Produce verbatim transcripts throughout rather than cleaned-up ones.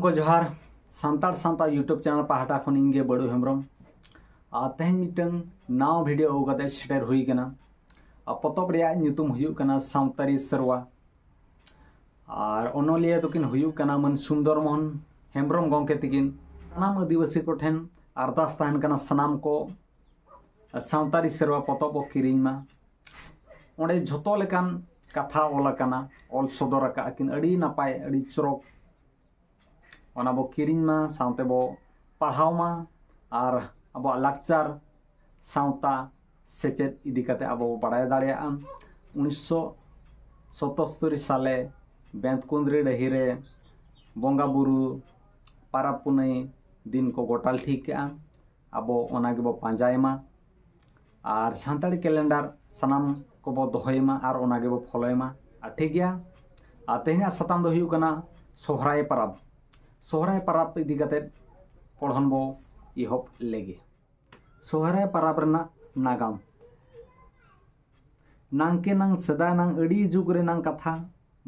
ᱠᱚ ᱡᱚᱦᱟᱨ᱾ ᱥᱟᱱᱛᱟᱲ ᱥᱟᱶᱛᱟ YouTube ᱪᱮᱱᱮᱞ ᱯᱟᱦᱴᱟ ᱠᱷᱚᱱ ᱤᱧ ᱜᱮ ᱵᱟᱹᱲᱩ ᱦᱮᱢᱵᱨᱚᱢ᱾ ᱟᱨ ᱛᱮᱦᱮᱧ ᱢᱤᱫᱴᱟᱝ ᱱᱟᱣᱟ ᱵᱷᱤᱰᱤᱭᱳ ᱟᱹᱜᱩ ᱠᱟᱛᱮ ᱥᱮᱴᱮᱨ ᱦᱩᱭ ᱠᱟᱱᱟ᱾ ᱟᱨ ᱯᱚᱛᱚᱵ ᱨᱮᱭᱟᱜ ᱧᱩᱛᱩᱢ ᱦᱩᱭᱩᱜ ᱠᱟᱱᱟ ᱥᱟᱶᱛᱟᱨᱤ ᱥᱮᱨᱣᱟ᱾ ᱟᱨ ᱚᱱᱚᱞᱤᱭᱟᱹ ᱫᱚᱠᱤᱱ ᱦᱩᱭᱩᱜ ᱠᱟᱱᱟ ᱢᱟᱹᱱ ᱥᱩᱱᱫᱚᱨ ᱢᱳᱦᱚᱱ ᱦᱮᱢᱵᱨᱚᱢ ᱜᱚᱢᱠᱮ ᱛᱤᱠᱤᱱ᱾ ᱥᱟᱱᱟᱢ ᱟᱹᱫᱤᱵᱟᱹᱥᱤ ᱠᱚᱴᱷᱮᱱ ᱟᱨᱫᱟᱥ ᱛᱟᱦᱮᱱ ᱠᱟᱱᱟ, ᱥᱟᱱᱟᱢ ᱠᱚ ᱥᱟᱶᱛᱟᱨᱤ ᱥᱮᱨᱣᱟ ᱯᱚᱛᱚᱵ ᱵᱚ ᱠᱤᱨᱤᱧ ᱢᱟ᱾ ᱚᱸᱰᱮ ᱡᱷᱚᱛᱚ ᱞᱮᱠᱟᱱ ᱠᱟᱛᱷᱟ ᱚᱞ ᱟᱠᱟᱱᱟ, ᱚᱞ ᱥᱚᱫᱚᱨ ᱟᱠᱟᱫ ᱟᱹᱠᱤᱱ, ᱟᱹᱰᱤ ᱱᱟᱯᱟᱭ, ᱟᱹᱰᱤ ᱪᱚᱨᱚᱠ᱾ ᱚᱱᱟ ᱵᱚ ᱠᱤᱨᱤᱧ ᱢᱟ, ᱥᱟᱶᱛᱮ ᱵᱚ ᱯᱟᱲᱦᱟᱣ ᱢᱟ, ᱟᱨ ᱟᱵᱚᱣᱟᱜ ᱞᱟᱠᱪᱟᱨ, ᱥᱟᱶᱛᱟ, ᱥᱮᱪᱮᱫ ᱤᱫᱤ ᱠᱟᱛᱮ ᱟᱵᱚ ᱵᱚ ᱵᱟᱲᱟᱭ ᱫᱟᱲᱮᱭᱟᱜᱼᱟ᱾ ᱩᱱᱤᱥᱥᱚ ᱥᱚᱛᱚᱥᱛᱚᱨᱤ ᱥᱟᱞᱮ ᱵᱮᱸᱛᱠᱩᱸᱫᱽᱨᱤ ᱰᱟᱹᱦᱤ ᱨᱮ ᱵᱚᱸᱜᱟ ᱵᱩᱨᱩ, ᱯᱟᱨᱟᱵᱽ ᱯᱩᱱᱟᱹᱭ ᱫᱤᱱ ᱠᱚ ᱜᱚᱴᱟᱞ ᱴᱷᱤᱠ ᱠᱮᱜᱼᱟ᱾ ᱟᱵᱚ ᱚᱱᱟ ᱜᱮᱵᱚ ᱯᱟᱸᱡᱟᱭ ᱢᱟ᱾ ᱟᱨ ᱥᱟᱱᱛᱟᱲᱤ ᱠᱮᱞᱮᱱᱰᱟᱨ ᱥᱟᱱᱟᱢ ᱠᱚᱵᱚ ᱫᱚᱦᱚᱭ ᱢᱟ ᱟᱨ ᱚᱱᱟ ᱜᱮᱵᱚ ᱯᱷᱚᱞᱳᱭ ᱢᱟ᱾ ᱟᱨ ᱴᱷᱤᱠ ᱜᱮᱭᱟ, ᱟᱨ ᱛᱮᱦᱮᱧᱟᱜ ᱥᱟᱛᱟᱢ ᱫᱚ ᱦᱩᱭᱩᱜ ᱠᱟᱱᱟ ᱥᱚᱦᱨᱟᱭ ᱯᱟᱨᱟᱵᱽ᱾ ᱥᱚᱦᱨᱟᱭ ᱯᱟᱨᱟᱵᱽ ᱤᱫᱤ ᱠᱟᱛᱮ ᱯᱚᱲᱦᱚᱱ ᱵᱚ ᱮᱦᱚᱵ ᱞᱮᱜᱮ᱾ ᱥᱚᱦᱨᱟᱭ ᱯᱟᱨᱟᱵᱽ ᱨᱮᱱᱟᱜ ᱱᱟᱜᱟᱢ᱾ ᱱᱟᱝᱠᱮ ᱱᱟᱝ ᱥᱮᱫᱟᱭ ᱱᱟᱝ ᱟᱹᱰᱤ ᱡᱩᱜᱽ ᱨᱮᱱᱟᱝ ᱠᱟᱛᱷᱟ,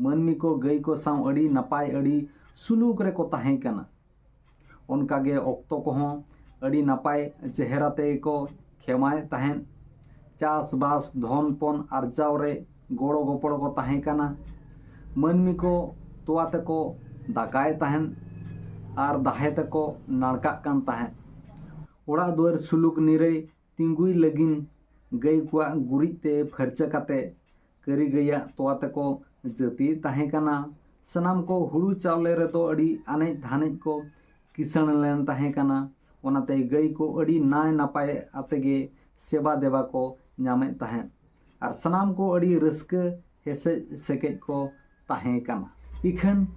ᱢᱟᱹᱱᱢᱤ ᱠᱚ ᱜᱟᱹᱭ ᱠᱚ ᱥᱟᱶ ᱟᱹᱰᱤ ᱱᱟᱯᱟᱭ, ᱟᱹᱰᱤ ᱥᱩᱞᱩᱠ ᱨᱮᱠᱚ ᱛᱟᱦᱮᱸ ᱠᱟᱱᱟ᱾ ᱚᱱᱠᱟᱜᱮ ᱚᱠᱛᱚ ᱠᱚᱦᱚᱸ ᱟᱹᱰᱤ ᱱᱟᱯᱟᱭ ᱪᱮᱦᱨᱟ ᱛᱮᱜᱮ ᱠᱚ ᱠᱷᱮᱢᱟᱭᱮᱫ ᱛᱟᱦᱮᱸᱫ᱾ ᱪᱟᱥᱵᱟᱥ, ᱫᱷᱚᱱ ᱯᱚᱱ ᱟᱨᱡᱟᱣ ᱨᱮ ᱜᱚᱲᱚ ᱜᱚᱯᱚᱲᱚ ᱠᱚ ᱛᱟᱦᱮᱸ ᱠᱟᱱᱟ᱾ ᱢᱟᱹᱱᱢᱤ ᱠᱚ ᱛᱚᱣᱟ ᱛᱮᱠᱚ ᱫᱟᱠᱟᱭᱮᱫ ᱛᱟᱦᱮᱸᱫ ᱟᱨ ᱫᱟᱦᱮ ᱛᱮᱠᱚ ᱱᱟᱲᱠᱟᱜ ᱠᱟᱱ ᱛᱟᱦᱮᱸᱫ᱾ ᱚᱲᱟᱜ ᱫᱩᱣᱟᱹᱨ ᱥᱩᱞᱩᱠ ᱱᱤᱨᱟᱹᱭ ᱛᱤᱸᱜᱩᱭ ᱞᱟᱹᱜᱤᱫ ᱜᱟᱹᱭ ᱠᱚᱣᱟᱜ ᱜᱩᱨᱤᱡ ᱛᱮ ᱯᱷᱟᱨᱪᱟ ᱠᱟᱛᱮ ᱠᱟᱹᱨᱤ ᱜᱟᱹᱭᱟᱜ ᱛᱚᱣᱟ ᱛᱮᱠᱚ ᱡᱟᱹᱛᱤᱭᱮᱫ ᱛᱟᱦᱮᱸ ᱠᱟᱱᱟ᱾ ᱥᱟᱱᱟᱢ ᱠᱚ ᱦᱩᱲᱩ ᱪᱟᱣᱞᱮ ᱨᱮᱫᱚ ᱟᱹᱰᱤ ᱟᱱᱮᱡ ᱫᱷᱟᱱᱮᱡ ᱠᱚ ᱠᱤᱥᱟᱹᱬ ᱞᱮᱱ ᱛᱟᱦᱮᱸ ᱠᱟᱱᱟ᱾ ᱚᱱᱟᱛᱮ ᱜᱟᱹᱭ ᱠᱚ ᱟᱹᱰᱤ ᱱᱟᱭ ᱱᱟᱯᱟᱭ ᱟᱛᱮ ᱜᱮ ᱥᱮᱵᱟ ᱫᱮᱵᱟ ᱠᱚ ᱧᱟᱢᱮᱫ ᱛᱟᱦᱮᱸᱫ᱾ ᱟᱨ ᱥᱟᱱᱟᱢ ᱠᱚ ᱟᱹᱰᱤ ᱨᱟᱹᱥᱠᱟᱹ ᱦᱮᱥᱮᱡ ᱥᱮᱠᱮᱡ ᱠᱚ ᱛᱟᱦᱮᱸ ᱠᱟᱱᱟ᱾ ᱤᱠᱷᱟᱹᱱ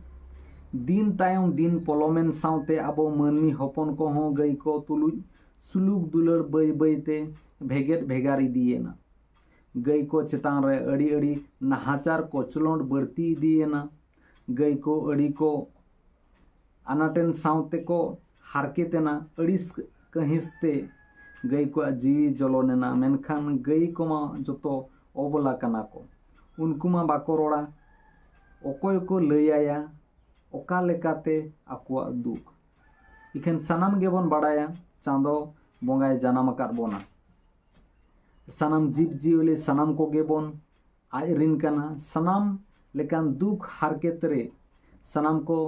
ᱫᱤᱱ ᱛᱟᱭᱚᱢ ᱫᱤᱱ ᱯᱚᱞᱚᱢᱮᱱ ᱥᱟᱶᱛᱮ ᱟᱵᱚ ᱢᱟᱹᱱᱢᱤ ᱦᱚᱯᱚᱱ ᱠᱚᱦᱚᱸ ᱜᱟᱹᱭ ᱠᱚ ᱛᱩᱞᱩᱡ ᱥᱩᱞᱩᱠ ᱫᱩᱞᱟᱹᱲ ᱵᱟᱹᱭ ᱵᱟᱹᱭ ᱛᱮ ᱵᱷᱮᱜᱮᱫ ᱵᱷᱮᱜᱟᱨ ᱤᱫᱤᱭᱮᱱᱟ᱾ ᱜᱟᱹᱭ ᱠᱚ ᱪᱮᱛᱟᱱ ᱨᱮ ᱟᱹᱰᱤ ᱟᱹᱰᱤ ᱱᱟᱦᱟᱪᱟᱨ ᱠᱚᱪᱞᱚᱱ ᱵᱟᱹᱲᱛᱤ ᱤᱫᱤᱭᱮᱱᱟ᱾ ᱜᱟᱹᱭ ᱠᱚ ᱟᱹᱰᱤ ᱠᱚ ᱟᱱᱟᱴᱮᱱ ᱥᱟᱶᱛᱮ ᱠᱚ ᱦᱟᱨᱠᱮᱛ ᱮᱱᱟ᱾ ᱟᱹᱲᱤᱥ ᱠᱟᱹᱦᱤᱥ ᱛᱮ ᱜᱟᱹᱭ ᱠᱚᱣᱟᱜ ᱡᱤᱣᱤ ᱡᱚᱞᱚᱱ ᱮᱱᱟ᱾ ᱢᱮᱱᱠᱷᱟᱱ ᱜᱟᱹᱭ ᱠᱚᱢᱟ ᱡᱚᱛᱚ ᱚᱵᱚᱞᱟ ᱠᱟᱱᱟ ᱠᱚ᱾ ᱩᱱᱠᱩ ᱢᱟ ᱵᱟᱠᱚ ᱨᱚᱲᱟ᱾ ᱚᱠᱚᱭ ᱠᱚ ᱞᱟᱹᱭ ᱟᱭᱟ? ᱚᱠᱟ ᱞᱮᱠᱟᱛᱮ ᱟᱠᱚᱣᱟᱜ ᱫᱩᱠ᱾ ᱤᱠᱷᱟᱹᱱ ᱥᱟᱱᱟᱢ ᱜᱮᱵᱚᱱ ᱵᱟᱲᱟᱭᱟ ᱪᱟᱸᱫᱚ ᱵᱚᱸᱜᱟᱭ ᱡᱟᱱᱟᱢ ᱟᱠᱟᱫ ᱵᱚᱱᱟ᱾ ᱥᱟᱱᱟᱢ ᱡᱤᱵᱽ ᱡᱤᱭᱟᱹᱞᱤ ᱥᱟᱱᱟᱢ ᱠᱚᱜᱮ ᱵᱚᱱ ᱟᱡ ᱨᱤᱱ ᱠᱟᱱᱟ᱾ ᱥᱟᱱᱟᱢ ᱞᱮᱠᱟᱱ ᱫᱩᱠ ᱦᱟᱨᱠᱮᱛ ᱨᱮ ᱥᱟᱱᱟᱢ ᱠᱚ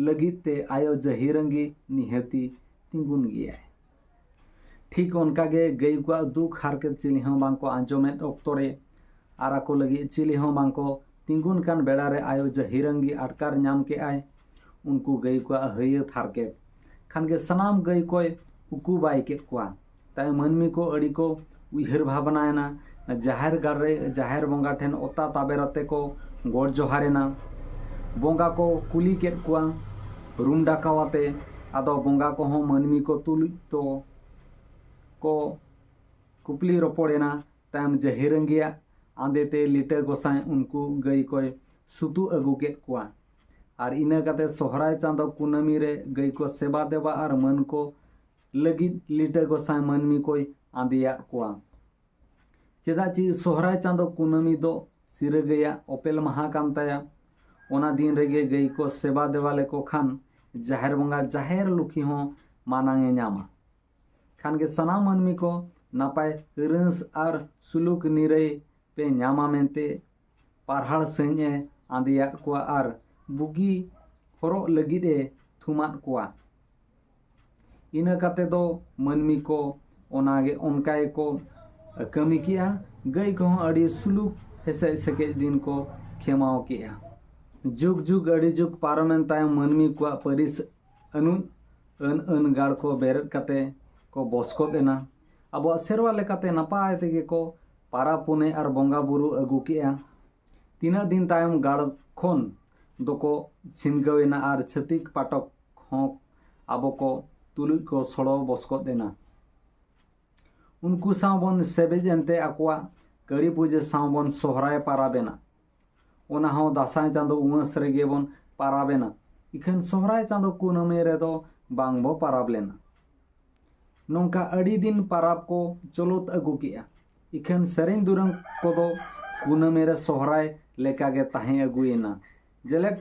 ᱞᱟᱹᱜᱤᱫ ᱛᱮ ᱟᱭᱳ ᱡᱟᱹᱦᱤᱨᱟᱹᱝᱜᱤ ᱱᱤᱦᱟᱹᱛᱤ ᱛᱤᱸᱜᱩᱱ ᱜᱮᱭᱟᱭ᱾ ᱴᱷᱤᱠ ᱚᱱᱠᱟᱜᱮ ᱜᱟᱹᱭ ᱠᱚᱣᱟᱜ ᱫᱩᱠ ᱦᱟᱨᱠᱮᱛ ᱪᱤᱞᱤ ᱦᱚᱸ ᱵᱟᱝᱠᱚ ᱟᱸᱡᱚᱢᱮᱫ ᱚᱠᱛᱚ ᱨᱮ ᱟᱨ ᱟᱠᱚ ᱞᱟᱹᱜᱤᱫ ᱪᱤᱞᱤ ᱦᱚᱸ ᱵᱟᱝᱠᱚ ᱛᱤᱸᱜᱩᱱ ᱠᱟᱱ ᱵᱮᱲᱟ ᱨᱮ ᱟᱭᱳ ᱡᱟᱹᱦᱤᱨᱟᱹᱝᱜᱤ ᱟᱴᱠᱟᱨ ᱧᱟᱢ ᱠᱮᱫᱼᱟᱭ ᱩᱱᱠᱩ ᱜᱟᱹᱭ ᱠᱚᱣᱟᱜ ᱦᱟᱹᱭᱟᱹᱛ ᱦᱟᱨᱠᱮᱛ᱾ ᱠᱷᱟᱱ ᱜᱮ ᱥᱟᱱᱟᱢ ᱜᱟᱹᱭ ᱠᱚᱭ ᱩᱠᱩ ᱵᱟᱭ ᱠᱮᱫ ᱠᱚᱣᱟ᱾ ᱛᱟᱭᱚᱢ ᱢᱟᱹᱱᱢᱤ ᱠᱚ ᱟᱹᱰᱤ ᱠᱚ ᱩᱭᱦᱟᱹᱨ ᱵᱷᱟᱵᱽᱱᱟᱭᱮᱱᱟ᱾ ᱡᱟᱦᱮᱨ ᱜᱟᱲ ᱨᱮ ᱡᱟᱦᱮᱨ ᱵᱚᱸᱜᱟ ᱴᱷᱮᱱ ᱚᱛᱟ ᱛᱟᱵᱮᱨ ᱟᱛᱮ ᱠᱚ ᱜᱚᱰ ᱡᱚᱦᱟᱨᱮᱱᱟ᱾ ᱵᱚᱸᱜᱟ ᱠᱚ ᱠᱩᱞᱤ ᱠᱮᱫ ᱠᱚᱣᱟ ᱨᱩᱢ ᱰᱟᱠᱟᱣ ᱟᱛᱮ᱾ ᱟᱫᱚ ᱵᱚᱸᱜᱟ ᱠᱚᱦᱚᱸ ᱢᱟᱹᱱᱢᱤ ᱠᱚ ᱛᱩᱞᱩᱡ ᱛᱚ ᱠᱚ ᱠᱩᱯᱞᱤ ᱨᱚᱯᱚᱲᱮᱱᱟ᱾ ᱛᱟᱭᱚᱢ ᱡᱟᱹᱦᱤᱨᱟᱹᱝᱜᱤᱭᱟᱜ ᱟᱸᱫᱮᱛᱮ ᱞᱤᱴᱟᱹ ᱜᱚᱸᱥᱟᱭ ᱩᱱᱠᱩ ᱜᱟᱹᱭ ᱠᱚᱭ ᱥᱩᱛᱩᱜ ᱟᱹᱜᱩ ᱠᱮᱫ ᱠᱚᱣᱟ᱾ ᱟᱨ ᱤᱱᱟᱹ ᱠᱟᱛᱮ ᱥᱚᱦᱨᱟᱭ ᱪᱟᱸᱫᱚ ᱠᱩᱱᱟᱹᱢᱤ ᱨᱮ ᱜᱟᱹᱭ ᱠᱚ ᱥᱮᱵᱟ ᱫᱮᱵᱟ ᱟᱨ ᱢᱟᱹᱱ ᱠᱚ ᱞᱟᱹᱜᱤᱫ ᱞᱤᱴᱟᱹ ᱜᱚᱸᱥᱟᱭ ᱢᱟᱹᱱᱢᱤ ᱠᱚᱭ ᱟᱸᱫᱮᱭᱟᱫ ᱠᱚᱣᱟ᱾ ᱪᱮᱫᱟᱜ ᱪᱮ ᱥᱚᱦᱨᱟᱭ ᱪᱟᱸᱫᱚ ᱠᱩᱱᱟᱹᱢᱤ ᱫᱚ ᱥᱤᱨᱟᱹ ᱜᱟᱹᱭᱟᱜ ᱚᱯᱮᱞ ᱢᱟᱦᱟ ᱠᱟᱱ ᱛᱟᱭᱟ᱾ ᱚᱱᱟ ᱫᱤᱱ ᱨᱮᱜᱮ ᱜᱟᱹᱭ ᱠᱚ ᱥᱮᱵᱟ ᱫᱮᱵᱟ ᱞᱮᱠᱚ ᱠᱷᱟᱱ ᱡᱟᱦᱮᱨ ᱵᱚᱸᱜᱟ ᱡᱟᱦᱮᱨ ᱞᱩᱠᱷᱤ ᱦᱚᱸ ᱢᱟᱱᱟᱝ ᱮ ᱧᱟᱢᱟ᱾ ᱠᱷᱟᱱ ᱜᱮ ᱥᱟᱱᱟᱢ ᱢᱟᱹᱱᱢᱤ ᱠᱚ ᱱᱟᱯᱟᱭ ᱨᱟᱹᱥ ᱟᱨ ᱥᱩᱞᱩᱠ ᱱᱤᱨᱟᱹᱭ ᱯᱮ ᱧᱟᱢᱟ ᱢᱮᱱᱛᱮ ᱯᱟᱨᱦᱟᱲ ᱥᱟᱹᱧ ᱮ ᱟᱸᱫᱮᱭᱟᱫ ᱠᱚᱣᱟ ᱟᱨ ᱵᱩᱜᱤ ᱦᱚᱨᱚᱜ ᱞᱟᱹᱜᱤᱫ ᱮ ᱛᱷᱩᱢᱟᱫ ᱠᱚᱣᱟ᱾ ᱤᱱᱟᱹ ᱠᱟᱛᱮ ᱫᱚ ᱢᱟᱹᱱᱢᱤ ᱠᱚ ᱚᱱᱟᱜᱮ ᱚᱱᱠᱟ ᱜᱮᱠᱚ ᱠᱟᱹᱢᱤ ᱠᱮᱜᱼᱟ᱾ ᱜᱟᱹᱭ ᱠᱚᱦᱚᱸ ᱟᱹᱰᱤ ᱥᱩᱞᱩᱠ ᱦᱮᱥᱮᱡ ᱥᱮᱠᱮᱡ ᱫᱤᱱ ᱠᱚ ᱠᱷᱮᱢᱟᱣ ᱠᱮᱜᱼᱟ᱾ ᱡᱩᱜᱽ ᱡᱩᱜᱽ ᱟᱹᱰᱤ ᱡᱩᱜᱽ ᱯᱟᱨᱚᱢᱮᱱ ᱛᱟᱭᱚᱢ ᱢᱟᱹᱱᱢᱤ ᱠᱚᱣᱟᱜ ᱯᱟᱹᱨᱤᱥ ᱟᱹᱱᱩᱡ ᱟᱹᱱ ᱟᱹᱱ ᱜᱟᱲ ᱠᱚ ᱵᱮᱨᱮᱫ ᱠᱟᱛᱮ ᱠᱚ ᱵᱚᱥᱠᱚᱫ ᱮᱱᱟ᱾ ᱟᱵᱚᱣᱟᱜ ᱥᱮᱨᱣᱟ ᱞᱮᱠᱟᱛᱮ ᱱᱟᱯᱟᱭ ᱛᱮᱜᱮ ᱠᱚ ᱯᱟᱨᱟᱵᱽ ᱯᱩᱱᱟᱹᱭ ᱟᱨ ᱵᱚᱸᱜᱟ ᱵᱩᱨᱩ ᱟᱹᱜᱩ ᱠᱮᱜᱼᱟ᱾ ᱛᱤᱱᱟᱹᱜ ᱫᱤᱱ ᱛᱟᱭᱚᱢ ᱜᱟᱲ ᱠᱷᱚᱱ ᱫᱚᱠᱚ ᱪᱷᱤᱱᱜᱟᱹᱣ ᱮᱱᱟ ᱟᱨ ᱪᱷᱟᱹᱛᱤᱠ ᱯᱟᱴᱚᱠ ᱦᱚᱸ ᱟᱵᱚ ᱠᱚ ᱛᱩᱞᱩᱡ ᱠᱚ ᱥᱚᱲᱚ ᱵᱚᱥᱠᱚᱫ ᱮᱱᱟ᱾ ᱩᱱᱠᱩ ᱥᱟᱶ ᱵᱚᱱ ᱥᱮᱵᱮᱡ ᱮᱱᱛᱮ ᱟᱠᱚᱣᱟᱜ ᱠᱟᱹᱲᱤ ᱯᱩᱡᱟᱹ ᱥᱟᱶ ᱵᱚᱱ ᱥᱚᱦᱨᱟᱭ ᱯᱟᱨᱟᱵᱽ ᱮᱱᱟ᱾ ᱚᱱᱟ ᱦᱚᱸ ᱫᱟᱸᱥᱟᱭ ᱪᱟᱸᱫᱚ ᱩᱢᱟᱹᱥ ᱨᱮᱜᱮ ᱵᱚᱱ ᱯᱟᱨᱟᱵᱽ ᱮᱱᱟ᱾ ᱤᱠᱷᱟᱹᱱ ᱥᱚᱦᱨᱟᱭ ᱪᱟᱸᱫᱚ ᱠᱩᱱᱟᱹᱢᱤ ᱨᱮᱫᱚ ᱵᱟᱝ ᱵᱚ ᱯᱟᱨᱟᱵᱽ ᱞᱮᱱᱟ᱾ ᱱᱚᱝᱠᱟ ᱟᱹᱰᱤ ᱫᱤᱱ ᱯᱟᱨᱟᱵᱽ ᱠᱚ ᱪᱚᱞᱚᱛ ᱟᱹᱜᱩ ᱠᱮᱜᱼᱟ᱾ ᱤᱠᱷᱟᱹᱱ ᱥᱮᱨᱮᱧ ᱫᱩᱨᱟᱹᱝ ᱠᱚᱫᱚ ᱠᱩᱱᱟᱹᱢᱤ ᱨᱮ ᱥᱚᱦᱨᱟᱭ ᱞᱮᱠᱟᱜᱮ ᱛᱟᱦᱮᱸ ᱟᱹᱜᱩᱭᱮᱱᱟ᱾ ᱡᱮᱞᱮᱠ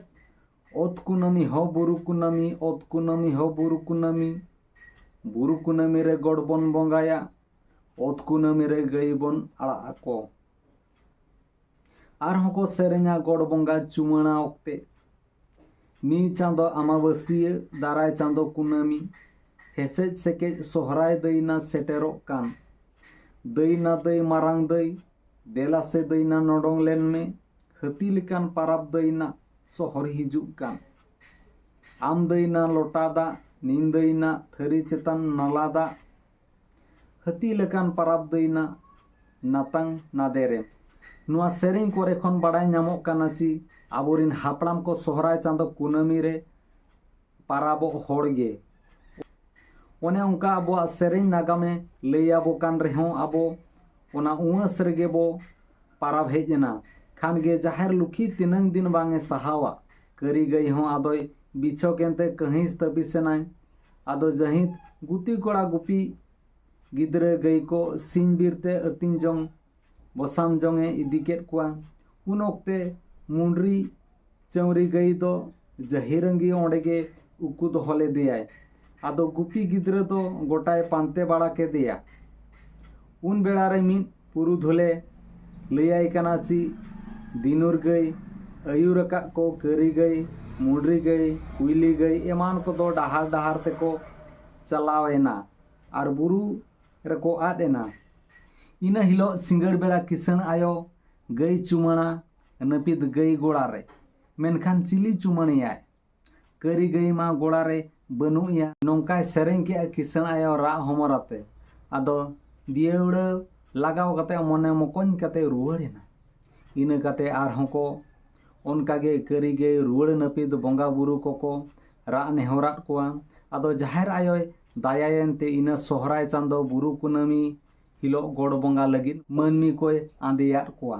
ᱚᱛ ᱠᱩᱱᱟᱹᱢᱤ ᱦᱚ ᱵᱩᱨᱩ ᱠᱩᱱᱟᱹᱢᱤ, ᱚᱛ ᱠᱩᱱᱟᱹᱢᱤ ᱦᱚ ᱵᱩᱨᱩ ᱠᱩᱱᱟᱹᱢᱤ, ᱵᱩᱨᱩ ᱠᱩᱱᱟᱹᱢᱤ ᱨᱮ ᱜᱚᱰ ᱵᱚᱱ ᱵᱚᱸᱜᱟᱭᱟ, ᱚᱛ ᱠᱩᱱᱟᱹᱢᱤ ᱨᱮ ᱜᱟᱹᱭ ᱵᱚᱱ ᱟᱲᱟᱜ ᱟᱠᱚ᱾ ᱟᱨᱦᱚᱸ ᱠᱚ ᱥᱮᱨᱮᱧᱟ ᱜᱚᱰ ᱵᱚᱸᱜᱟ ᱪᱩᱢᱟᱹᱲᱟ ᱚᱠᱛᱮ, ᱢᱤᱫ ᱪᱟᱸᱫᱚ ᱟᱢᱟᱵᱟᱹᱥᱤᱭᱟᱹ, ᱫᱟᱨᱟᱭ ᱪᱟᱸᱫᱚ ᱠᱩᱱᱟᱹᱢᱤ, ᱦᱮᱥᱮᱡ ᱥᱮᱠᱮᱡ ᱥᱚᱦᱨᱟᱭ ᱫᱟᱹᱭᱱᱟ ᱥᱮᱴᱮᱨᱚᱜ ᱠᱟᱱ᱾ ᱫᱟᱹᱭᱱᱟ ᱫᱟᱹᱭ ᱢᱟᱨᱟᱝ ᱫᱟᱹᱭ, ᱫᱮᱞᱟ ᱥᱮ ᱫᱟᱹᱭᱱᱟ ᱱᱚᱰᱚᱝ ᱞᱮᱱ ᱢᱮ, ᱦᱟᱹᱛᱤ ᱞᱮᱠᱟᱱ ᱯᱟᱨᱟᱵᱽ ᱫᱟᱹᱭᱱᱟ ᱥᱚᱦᱚᱨ ᱦᱤᱡᱩᱜ ᱠᱟᱱ᱾ ᱟᱢ ᱫᱟᱹᱭᱱᱟ ᱞᱚᱴᱟ ᱫᱟᱜ, ᱱᱤᱧ ᱫᱟᱹᱭᱱᱟ ᱛᱷᱟᱹᱨᱤ ᱪᱮᱛᱟᱱ ᱱᱟᱞᱟ ᱫᱟᱜ, ᱦᱟᱹᱛᱤ ᱞᱮᱠᱟᱱ ᱯᱟᱨᱟᱵᱽ ᱫᱟᱹᱭᱱᱟ ᱱᱟᱛᱟᱝ ᱱᱟᱫᱮᱨᱮ᱾ ᱱᱚᱣᱟ ᱥᱮᱨᱮᱧ ᱠᱚᱨᱮ ᱠᱷᱚᱱ ᱵᱟᱲᱟᱭ ᱧᱟᱢᱚᱜ ᱠᱟᱱᱟ ᱪᱤ ᱟᱵᱚᱨᱮᱱ ᱦᱟᱯᱲᱟᱢ ᱠᱚ ᱥᱚᱦᱨᱟᱭ ᱪᱟᱸᱫᱚ ᱠᱩᱱᱟᱹᱢᱤ ᱨᱮ ᱯᱟᱨᱟᱵᱚᱜ ᱦᱚᱲ ᱜᱮ᱾ ᱚᱱᱮ ᱚᱱᱠᱟ ᱟᱵᱚᱣᱟᱜ ᱥᱮᱨᱮᱧ ᱱᱟᱜᱟᱢᱮ ᱞᱟᱹᱭ ᱟᱵᱚ ᱠᱟᱱ ᱨᱮᱦᱚᱸ ᱟᱵᱚ ᱚᱱᱟ ᱩᱣᱟᱹᱥ ᱨᱮᱜᱮ ᱵᱚ ᱯᱟᱨᱟᱵᱽ ᱦᱮᱡ ᱮᱱᱟ᱾ ᱠᱷᱟᱱ ᱜᱮ ᱡᱟᱦᱮᱨ ᱞᱩᱠᱷᱤ ᱛᱤᱱᱟᱹᱝ ᱫᱤᱱ ᱵᱟᱝ ᱮ ᱥᱟᱦᱟᱣᱟ, ᱠᱟᱹᱨᱤ ᱜᱟᱹᱭ ᱦᱚᱸ ᱟᱫᱚᱭ ᱵᱤᱪᱷᱚᱠ ᱮᱱᱛᱮ ᱠᱟᱹᱦᱤᱥ ᱛᱟᱹᱯᱤᱥ ᱮᱱᱟᱭ᱾ ᱟᱫᱚ ᱡᱟᱹᱦᱤᱫ ᱜᱩᱛᱤ ᱠᱚᱲᱟ ᱜᱩᱯᱤ ᱜᱤᱫᱽᱨᱟᱹ ᱜᱟᱹᱭ ᱠᱚ ᱥᱤᱧ ᱵᱤᱨ ᱛᱮ ᱟᱹᱛᱤᱧ ᱡᱚᱝ ᱵᱚᱥᱟᱢ ᱡᱚᱝ ᱮ ᱤᱫᱤ ᱠᱮᱫ ᱠᱚᱣᱟ᱾ ᱩᱱ ᱚᱠᱛᱮ ᱢᱩᱰᱨᱤ ᱪᱟᱹᱣᱨᱤ ᱜᱟᱹᱭ ᱫᱚ ᱡᱟᱹᱦᱤᱨᱟᱹᱝᱜᱤ ᱚᱸᱰᱮ ᱜᱮ ᱩᱠᱩ ᱫᱚᱦᱚ ᱞᱮᱫᱮᱭᱟᱭ᱾ ᱟᱫᱚ ᱜᱩᱯᱤ ᱜᱤᱫᱽᱨᱟᱹ ᱫᱚ ᱜᱚᱴᱟᱭ ᱯᱟᱱᱛᱮ ᱵᱟᱲᱟ ᱠᱮᱫᱮᱭᱟ᱾ ᱩᱱ ᱵᱮᱲᱟ ᱨᱮ ᱢᱤᱫ ᱯᱩᱨᱩᱫᱷᱩᱞᱮ ᱞᱟᱹᱭᱟᱭ ᱠᱟᱱᱟ ᱪᱤ ᱫᱤᱱᱩᱨ ᱜᱟᱹᱭ ᱟᱹᱭᱩᱨ ᱟᱠᱟᱫ ᱠᱚ ᱠᱟᱹᱨᱤ ᱜᱟᱹᱭ, ᱢᱩᱰᱨᱤ ᱜᱟᱹᱭ, ᱠᱩᱭᱞᱤ ᱜᱟᱹᱭ ᱮᱢᱟᱱ ᱠᱚᱫᱚ ᱰᱟᱦᱟᱨ ᱰᱟᱦᱟᱨ ᱛᱮᱠᱚ ᱪᱟᱞᱟᱣ ᱮᱱᱟ ᱟᱨ ᱵᱩᱨᱩ ᱨᱮᱠᱚ ᱟᱫ ᱮᱱᱟ᱾ ᱤᱱᱟᱹ ᱦᱤᱞᱳᱜ ᱥᱤᱸᱜᱟᱹᱲ ᱵᱮᱲᱟ ᱠᱤᱥᱟᱹᱬ ᱟᱭᱳ ᱜᱟᱹᱭ ᱪᱩᱢᱟᱹᱲᱟ ᱱᱟᱹᱯᱤᱛ ᱜᱟᱹᱭ ᱜᱚᱲᱟ ᱨᱮ, ᱢᱮᱱᱠᱷᱟᱱ ᱪᱤᱞᱤ ᱪᱩᱢᱟᱹᱲᱮᱭᱟᱭ? ᱠᱟᱹᱨᱤ ᱜᱟᱹᱭ ᱢᱟ ᱜᱚᱲᱟ ᱨᱮ ᱵᱟᱹᱱᱩᱜ ᱮᱭᱟ᱾ ᱱᱚᱝᱠᱟᱭ ᱥᱮᱨᱮᱧ ᱠᱮᱜᱼᱟ ᱠᱤᱥᱟᱹᱬ ᱟᱭᱳ ᱨᱟᱜ ᱦᱚᱢᱚᱨ ᱟᱛᱮ᱾ ᱟᱫᱚ ᱫᱤᱭᱟᱹᱣᱲᱟᱹ ᱞᱟᱜᱟᱣ ᱠᱟᱛᱮ ᱢᱚᱱᱮ ᱢᱚᱠᱚᱧ ᱠᱟᱛᱮ ᱨᱩᱣᱟᱹᱲ ᱮᱱᱟ᱾ ᱤᱱᱟᱹ ᱠᱟᱛᱮ ᱟᱨᱦᱚᱸ ᱠᱚ ᱚᱱᱠᱟ ᱜᱮ ᱠᱟᱹᱨᱤ ᱜᱟᱹᱭ ᱨᱩᱣᱟᱹᱲ ᱱᱟᱹᱯᱤᱛ ᱵᱚᱸᱜᱟ ᱵᱩᱨᱩ ᱠᱚᱠᱚ ᱨᱟᱜ ᱱᱮᱦᱚᱨᱟᱫ ᱠᱚᱣᱟ᱾ ᱟᱫᱚ ᱡᱟᱦᱮᱨ ᱟᱭᱳᱭ ᱫᱟᱭᱟᱭᱮᱱ ᱛᱮ ᱤᱱᱟᱹ ᱥᱚᱦᱨᱟᱭ ᱪᱟᱸᱫᱚ ᱵᱩᱨᱩ ᱠᱩᱱᱟᱹᱢᱤ ᱦᱤᱞᱳᱜ ᱜᱚᱰ ᱵᱚᱸᱜᱟ ᱞᱟᱹᱜᱤᱫ ᱢᱟᱹᱱᱢᱤ ᱠᱚᱭ ᱟᱸᱫᱮᱭᱟᱫ ᱠᱚᱣᱟ᱾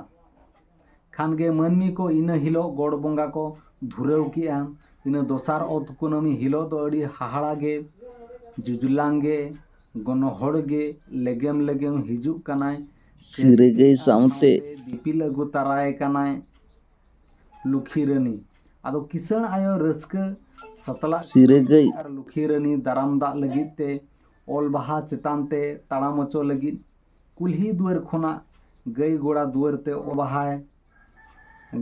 ᱠᱷᱟᱱ ᱜᱮ ᱢᱟᱹᱱᱢᱤ ᱠᱚ ᱤᱱᱟᱹ ᱦᱤᱞᱳᱜ ᱜᱚᱰ ᱵᱚᱸᱜᱟ ᱠᱚ ᱫᱷᱩᱨᱟᱹᱣ ᱠᱮᱜᱼᱟ᱾ ᱤᱱᱟᱹ ᱫᱚᱥᱟᱨ ᱚᱛ ᱠᱩᱱᱟᱹᱢᱤ ᱦᱤᱞᱳᱜ ᱫᱚ ᱟᱹᱰᱤ ᱦᱟᱦᱟᱲᱟ ᱜᱮ, ᱡᱩᱡᱩᱞᱟᱝ ᱜᱮ, ᱜᱚᱱᱚᱦᱚᱲ ᱜᱮ ᱞᱮᱜᱮᱢ ᱞᱮᱜᱮᱢ ᱦᱤᱡᱩᱜ ᱠᱟᱱᱟᱭ᱾ ᱥᱤᱨᱟᱹ ᱜᱟᱹᱭ ᱥᱟᱶᱛᱮ ᱫᱤᱯᱤᱞ ᱟᱹᱜᱩ ᱛᱟᱨᱟᱭ ᱠᱟᱱᱟᱭ ᱞᱩᱠᱷᱤ ᱨᱟᱹᱱᱤ᱾ ᱟᱫᱚ ᱠᱤᱥᱟᱹᱬ ᱟᱭᱳ ᱨᱟᱹᱥᱠᱟᱹ ᱥᱟᱛᱞᱟᱜ ᱥᱤᱨᱟᱹ ᱜᱟᱹᱭ ᱟᱨ ᱞᱩᱠᱷᱤ ᱨᱟᱹᱱᱤ ᱫᱟᱨᱟᱢ ᱫᱟᱜ ᱞᱟᱹᱜᱤᱫ ᱛᱮ ᱚᱞ ᱵᱟᱦᱟ ᱪᱮᱛᱟᱱ ᱛᱮ ᱛᱟᱲᱟᱢ ᱦᱚᱪᱚ ᱞᱟᱹᱜᱤᱫ ᱠᱩᱞᱦᱤ ᱫᱩᱣᱟᱹᱨ ᱠᱷᱚᱱᱟᱜ ᱜᱟᱹᱭ ᱜᱚᱲᱟ ᱫᱩᱣᱟᱹᱨ ᱛᱮ ᱚᱞ ᱵᱟᱦᱟᱭ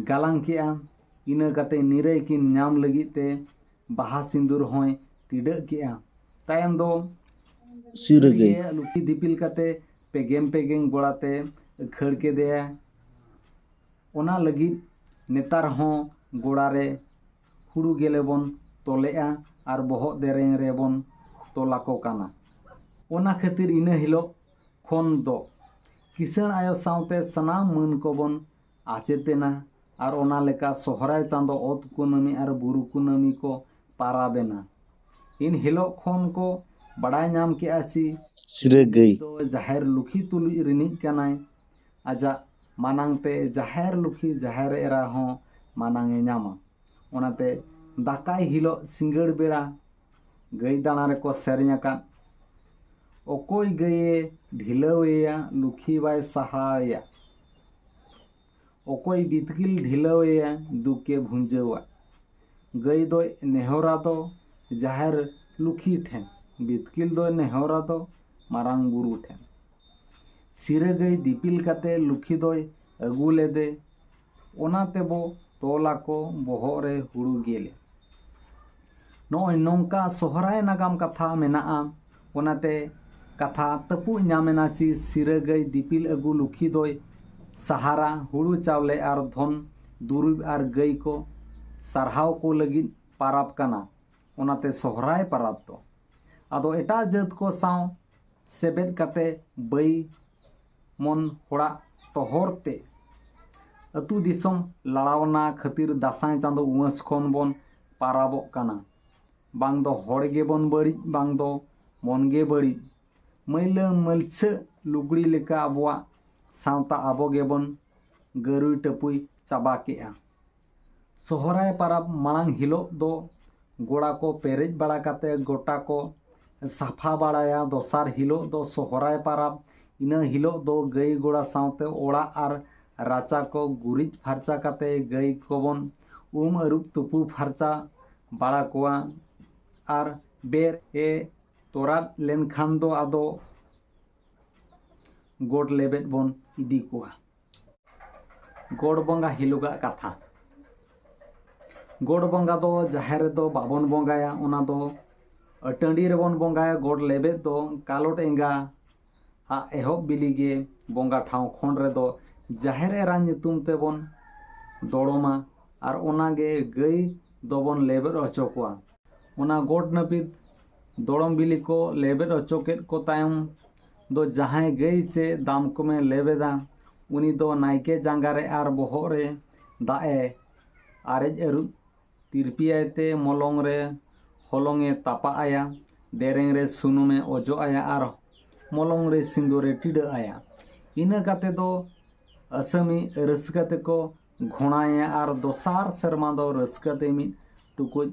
ᱜᱟᱞᱟᱝ ᱠᱮᱜᱼᱟ᱾ ᱤᱱᱟᱹ ᱠᱟᱛᱮ ᱱᱤᱨᱟᱹᱭ ᱠᱤᱱ ᱧᱟᱢ ᱞᱟᱹᱜᱤᱫ ᱛᱮ ᱵᱟᱦᱟ ᱥᱤᱸᱫᱩᱨ ᱦᱚᱸᱭ ᱴᱤᱰᱟᱹᱜ ᱠᱮᱜᱼᱟ᱾ ᱛᱟᱭᱚᱢ ᱫᱚ ᱥᱤᱨᱟᱹ ᱜᱟᱹᱭ ᱞᱩᱠᱷᱤ ᱫᱤᱯᱤᱞ ᱠᱟᱛᱮ ᱯᱮᱜᱮᱢ ᱯᱮᱜᱮᱢ ᱜᱚᱲᱟ ᱛᱮ ᱠᱷᱟᱹᱲ ᱠᱮᱫᱮᱭᱟ᱾ ᱚᱱᱟ ᱞᱟᱹᱜᱤᱫ ᱱᱮᱛᱟᱨ ᱦᱚᱸ ᱜᱚᱲᱟ ᱨᱮ ᱦᱩᱲᱩ ᱜᱮᱞᱮ ᱵᱚᱱ ᱛᱚᱞᱮᱜᱼᱟ ᱟᱨ ᱵᱚᱦᱚᱜ ᱫᱮᱨᱮᱧ ᱨᱮᱵᱚᱱ ᱛᱚᱞ ᱟᱠᱚ ᱠᱟᱱᱟ᱾ ᱚᱱᱟ ᱠᱷᱟᱹᱛᱤᱨ ᱤᱱᱟᱹ ᱦᱤᱞᱳᱜ ᱠᱷᱚᱱ ᱫᱚ ᱠᱤᱥᱟᱹᱬ ᱟᱭᱳ ᱥᱟᱶᱛᱮ ᱥᱟᱱᱟᱢ ᱢᱟᱹᱱ ᱠᱚᱵᱚᱱ ᱟᱪᱮᱛ ᱮᱱᱟ ᱟᱨ ᱚᱱᱟ ᱞᱮᱠᱟ ᱥᱚᱦᱨᱟᱭ ᱪᱟᱸᱫᱚ ᱚᱛ ᱠᱩᱱᱟᱹᱢᱤ ᱟᱨ ᱵᱩᱨᱩ ᱠᱩᱱᱟᱹᱢᱤ ᱠᱚ ᱯᱟᱨᱟᱵᱽ ᱮᱱᱟ᱾ ᱤᱱ ᱦᱤᱞᱳᱜ ᱠᱷᱚᱱ ᱠᱚ ᱵᱟᱲᱟᱭ ᱧᱟᱢ ᱠᱮᱜᱼᱟ ᱪᱤ ᱥᱤᱨᱟᱹ ᱜᱟᱹᱭ ᱫᱚ ᱡᱟᱦᱮᱨ ᱞᱩᱠᱷᱤ ᱛᱩᱞᱩᱡ ᱨᱤᱱᱤᱡ ᱠᱟᱱᱟᱭ᱾ ᱟᱡᱟᱜ ᱢᱟᱱᱟᱝ ᱛᱮ ᱡᱟᱦᱮᱨ ᱞᱩᱠᱷᱤ ᱡᱟᱦᱮᱨ ᱮᱨᱟ ᱦᱚᱸ ᱢᱟᱱᱟᱝ ᱮ ᱧᱟᱢᱟ᱾ ᱚᱱᱟᱛᱮ ᱫᱟᱠᱟᱭ ᱦᱤᱞᱳᱜ ᱥᱤᱸᱜᱟᱹᱲ ᱵᱮᱲᱟ ᱜᱟᱹᱭ ᱫᱟᱬᱟ ᱨᱮᱠᱚ ᱥᱮᱨᱮᱧ ᱟᱠᱟᱫ, ᱚᱠᱚᱭ ᱜᱟᱹᱭᱮ ᱰᱷᱤᱞᱟᱹᱣᱮᱭᱟ ᱞᱩᱠᱷᱤ ᱵᱟᱭ ᱥᱟᱦᱟᱣᱮᱭᱟ, ᱚᱠᱚᱭ ᱵᱤᱛᱠᱤᱞ ᱰᱷᱤᱞᱟᱹᱣᱮᱭᱟ ᱫᱩᱠᱮ ᱵᱷᱩᱸᱡᱟᱹᱣᱟ᱾ ᱜᱟᱹᱭ ᱫᱚᱭ ᱱᱮᱦᱚᱨᱟ ᱫᱚ ᱡᱟᱦᱮᱨ ᱞᱩᱠᱷᱤ ᱴᱷᱮᱱ, ᱵᱤᱛᱠᱤᱞ ᱫᱚᱭ ᱱᱮᱦᱚᱨᱟ ᱫᱚ ᱢᱟᱨᱟᱝ ᱵᱩᱨᱩ ᱴᱷᱮᱱ᱾ ᱥᱤᱨᱟᱹ ᱜᱟᱹᱭ ᱫᱤᱯᱤᱞ ᱠᱟᱛᱮ ᱞᱩᱠᱷᱤ ᱫᱚᱭ ᱟᱹᱜᱩ ᱞᱮᱫᱮ, ᱚᱱᱟ ᱛᱮᱵᱚ ᱛᱚᱞ ᱟᱠᱚ ᱵᱚᱦᱚᱜ ᱨᱮ ᱦᱩᱲᱩ ᱜᱮᱞᱮ᱾ ᱱᱚᱜᱼᱚᱭ ᱱᱚᱝᱠᱟ ᱥᱚᱦᱨᱟᱭ ᱱᱟᱜᱟᱢ ᱠᱟᱛᱷᱟ ᱢᱮᱱᱟᱜᱼᱟ᱾ ᱚᱱᱟᱛᱮ ᱠᱟᱛᱷᱟ ᱛᱟᱹᱯᱩᱜ ᱧᱟᱢ ᱮᱱᱟ ᱪᱤ ᱥᱤᱨᱟᱹ ᱜᱟᱹᱭ ᱫᱤᱯᱤᱞ ᱟᱹᱜᱩ ᱞᱩᱠᱷᱤ ᱫᱚᱭ ᱥᱟᱦᱟᱨᱟ ᱦᱩᱲᱩ ᱪᱟᱣᱞᱮ ᱟᱨ ᱫᱷᱚᱱ ᱫᱩᱨᱤᱵᱽ ᱟᱨ ᱜᱟᱹᱭ ᱠᱚ ᱥᱟᱨᱦᱟᱣ ᱠᱚ ᱞᱟᱹᱜᱤᱫ ᱯᱟᱨᱟᱵᱽ ᱠᱟᱱᱟ᱾ ᱚᱱᱟᱛᱮ ᱥᱚᱦᱨᱟᱭ ᱯᱟᱨᱟᱵᱽ ᱫᱚ᱾ ᱟᱫᱚ ᱮᱴᱟᱜ ᱡᱟᱹᱛ ᱠᱚ ᱥᱟᱶ ᱥᱮᱵᱮᱫ ᱠᱟᱛᱮ ᱵᱟᱹᱭ ᱢᱚᱱ ᱦᱚᱲᱟᱜ ᱛᱚᱦᱚᱨ ᱛᱮ ᱟᱹᱛᱩ ᱫᱤᱥᱚᱢ ᱞᱟᱲᱟᱣᱱᱟ ᱠᱷᱟᱹᱛᱤᱨ ᱫᱟᱸᱥᱟᱭ ᱪᱟᱸᱫᱚ ᱩᱢᱟᱹᱥ ᱠᱷᱚᱱ ᱵᱚᱱ ᱯᱟᱨᱟᱵᱚᱜ ᱠᱟᱱᱟ᱾ ᱵᱟᱝ ᱫᱚ ᱦᱚᱲ ᱜᱮᱵᱚᱱ ᱵᱟᱹᱲᱤᱡ, ᱵᱟᱝ ᱫᱚ ᱢᱚᱱ ᱜᱮ ᱵᱟᱹᱲᱤᱡ᱾ ᱢᱟᱹᱭᱞᱟᱹ ᱢᱟᱹᱞᱪᱷᱟᱹ ᱞᱩᱜᱽᱲᱤ ᱞᱮᱠᱟ ᱟᱵᱚᱣᱟᱜ ᱥᱟᱶᱛᱟ ᱟᱵᱚ ᱜᱮᱵᱚᱱ ᱜᱟᱹᱨᱩᱭ ᱴᱟᱹᱯᱩᱭ ᱪᱟᱵᱟ ᱠᱮᱜᱼᱟ᱾ ᱥᱚᱦᱨᱟᱭ ᱯᱟᱨᱟᱵᱽ ᱢᱟᱲᱟᱝ ᱦᱤᱞᱳᱜ ᱫᱚ ᱜᱚᱲᱟ ᱠᱚ ᱯᱮᱨᱮᱡ ᱵᱟᱲᱟ ᱠᱟᱛᱮ ᱜᱚᱴᱟ ᱠᱚ ᱥᱟᱯᱷᱟ ᱵᱟᱲᱟᱭᱟ᱾ ᱫᱚᱥᱟᱨ ᱦᱤᱞᱳᱜ ᱫᱚ ᱥᱚᱦᱨᱟᱭ ᱯᱟᱨᱟᱵᱽ᱾ ᱤᱱᱟᱹ ᱦᱤᱞᱳᱜ ᱫᱚ ᱜᱟᱹᱭ ᱜᱚᱲᱟ ᱥᱟᱶᱛᱮ ᱚᱲᱟᱜ ᱟᱨ ᱨᱟᱪᱟ ᱠᱚ ᱜᱩᱨᱤᱡ ᱯᱷᱟᱨᱪᱟ ᱠᱟᱛᱮ ᱜᱟᱹᱭ ᱠᱚᱵᱚᱱ ᱩᱢ ᱟᱹᱨᱩᱵ ᱛᱩᱯᱩ ᱯᱷᱟᱨᱪᱟ ᱵᱟᱲᱟ ᱠᱚᱣᱟ᱾ ᱟᱨ ᱵᱮᱨ ᱮ ᱛᱚᱨᱟᱫ ᱞᱮᱱᱠᱷᱟᱱ ᱫᱚ ᱟᱫᱚ ᱜᱚᱴ ᱞᱮᱵᱮᱫ ᱵᱚᱱ ᱤᱫᱤ ᱠᱚᱣᱟ᱾ ᱜᱚᱰ ᱵᱚᱸᱜᱟ ᱦᱤᱞᱳᱜᱟᱜ ᱠᱟᱛᱷᱟ᱾ ᱜᱚᱰ ᱵᱚᱸᱜᱟ ᱫᱚ ᱡᱟᱦᱮᱨ ᱨᱮᱫᱚ ᱵᱟᱵᱚᱱ ᱵᱚᱸᱜᱟᱭᱟ, ᱚᱱᱟ ᱫᱚ ᱴᱟᱺᱰᱤ ᱨᱮᱵᱚᱱ ᱵᱚᱸᱜᱟᱭᱟ᱾ ᱜᱚᱰ ᱞᱮᱵᱮᱫ ᱫᱚ ᱠᱟᱞᱚᱴ ᱮᱸᱜᱟ ᱟᱜ ᱮᱦᱚᱵ ᱵᱤᱞᱤ ᱜᱮ ᱵᱚᱸᱜᱟ ᱴᱷᱟᱶ ᱠᱷᱚᱸᱰ ᱨᱮᱫᱚ ᱡᱟᱦᱮᱨ ᱮᱨᱟ ᱧᱩᱛᱩᱢ ᱛᱮᱵᱚᱱ ᱫᱚᱲᱚᱢᱟ ᱟᱨ ᱚᱱᱟᱜᱮ ᱜᱟᱹᱭ ᱫᱚᱵᱚᱱ ᱞᱮᱵᱮᱫ ᱦᱚᱪᱚ ᱠᱚᱣᱟ᱾ ᱚᱱᱟ ᱜᱚᱰ ᱱᱟᱹᱯᱤᱛ ᱫᱚᱲᱚᱢ ᱵᱤᱞᱤ ᱠᱚ ᱞᱮᱵᱮᱫ ᱦᱚᱪᱚ ᱠᱮᱫ ᱠᱚ ᱛᱟᱭᱚᱢ ᱫᱚ ᱡᱟᱦᱟᱸᱭ ᱜᱟᱹᱭ ᱪᱮ ᱫᱟᱢ ᱠᱚᱢᱮ ᱞᱮᱵᱮᱫᱟ, ᱩᱱᱤ ᱫᱚ ᱱᱟᱭᱠᱮ ᱡᱟᱸᱜᱟ ᱨᱮ ᱟᱨ ᱵᱚᱦᱚᱜ ᱨᱮ ᱫᱟᱜ ᱮ ᱟᱨᱮᱡ ᱟᱹᱨᱩᱵ ᱛᱤᱨᱯᱤᱭᱟᱭ ᱛᱮ ᱢᱚᱞᱚᱝ ᱨᱮ ᱦᱚᱞᱚᱝ ᱮ ᱛᱟᱯᱟᱜ ᱟᱭᱟ, ᱫᱮᱨᱮᱧ ᱨᱮ ᱥᱩᱱᱩᱢ ᱮ ᱚᱡᱚᱜ ᱟᱭᱟ ᱟᱨ ᱢᱚᱞᱚᱝ ᱨᱮ ᱥᱤᱸᱫᱩᱨ ᱮ ᱴᱤᱰᱟᱹᱜ ᱟᱭᱟ᱾ ᱤᱱᱟᱹ ᱠᱟᱛᱮ ᱫᱚ ᱟᱹᱥᱟᱹᱢᱤ ᱨᱟᱹᱥᱠᱟᱹ ᱛᱮᱠᱚ ᱜᱷᱚᱬᱟᱭᱟ ᱟᱨ ᱫᱚᱥᱟᱨ ᱥᱮᱨᱢᱟ ᱫᱚ ᱨᱟᱹᱥᱠᱟᱹ ᱛᱮ ᱢᱤᱫ ᱴᱩᱠᱩᱡ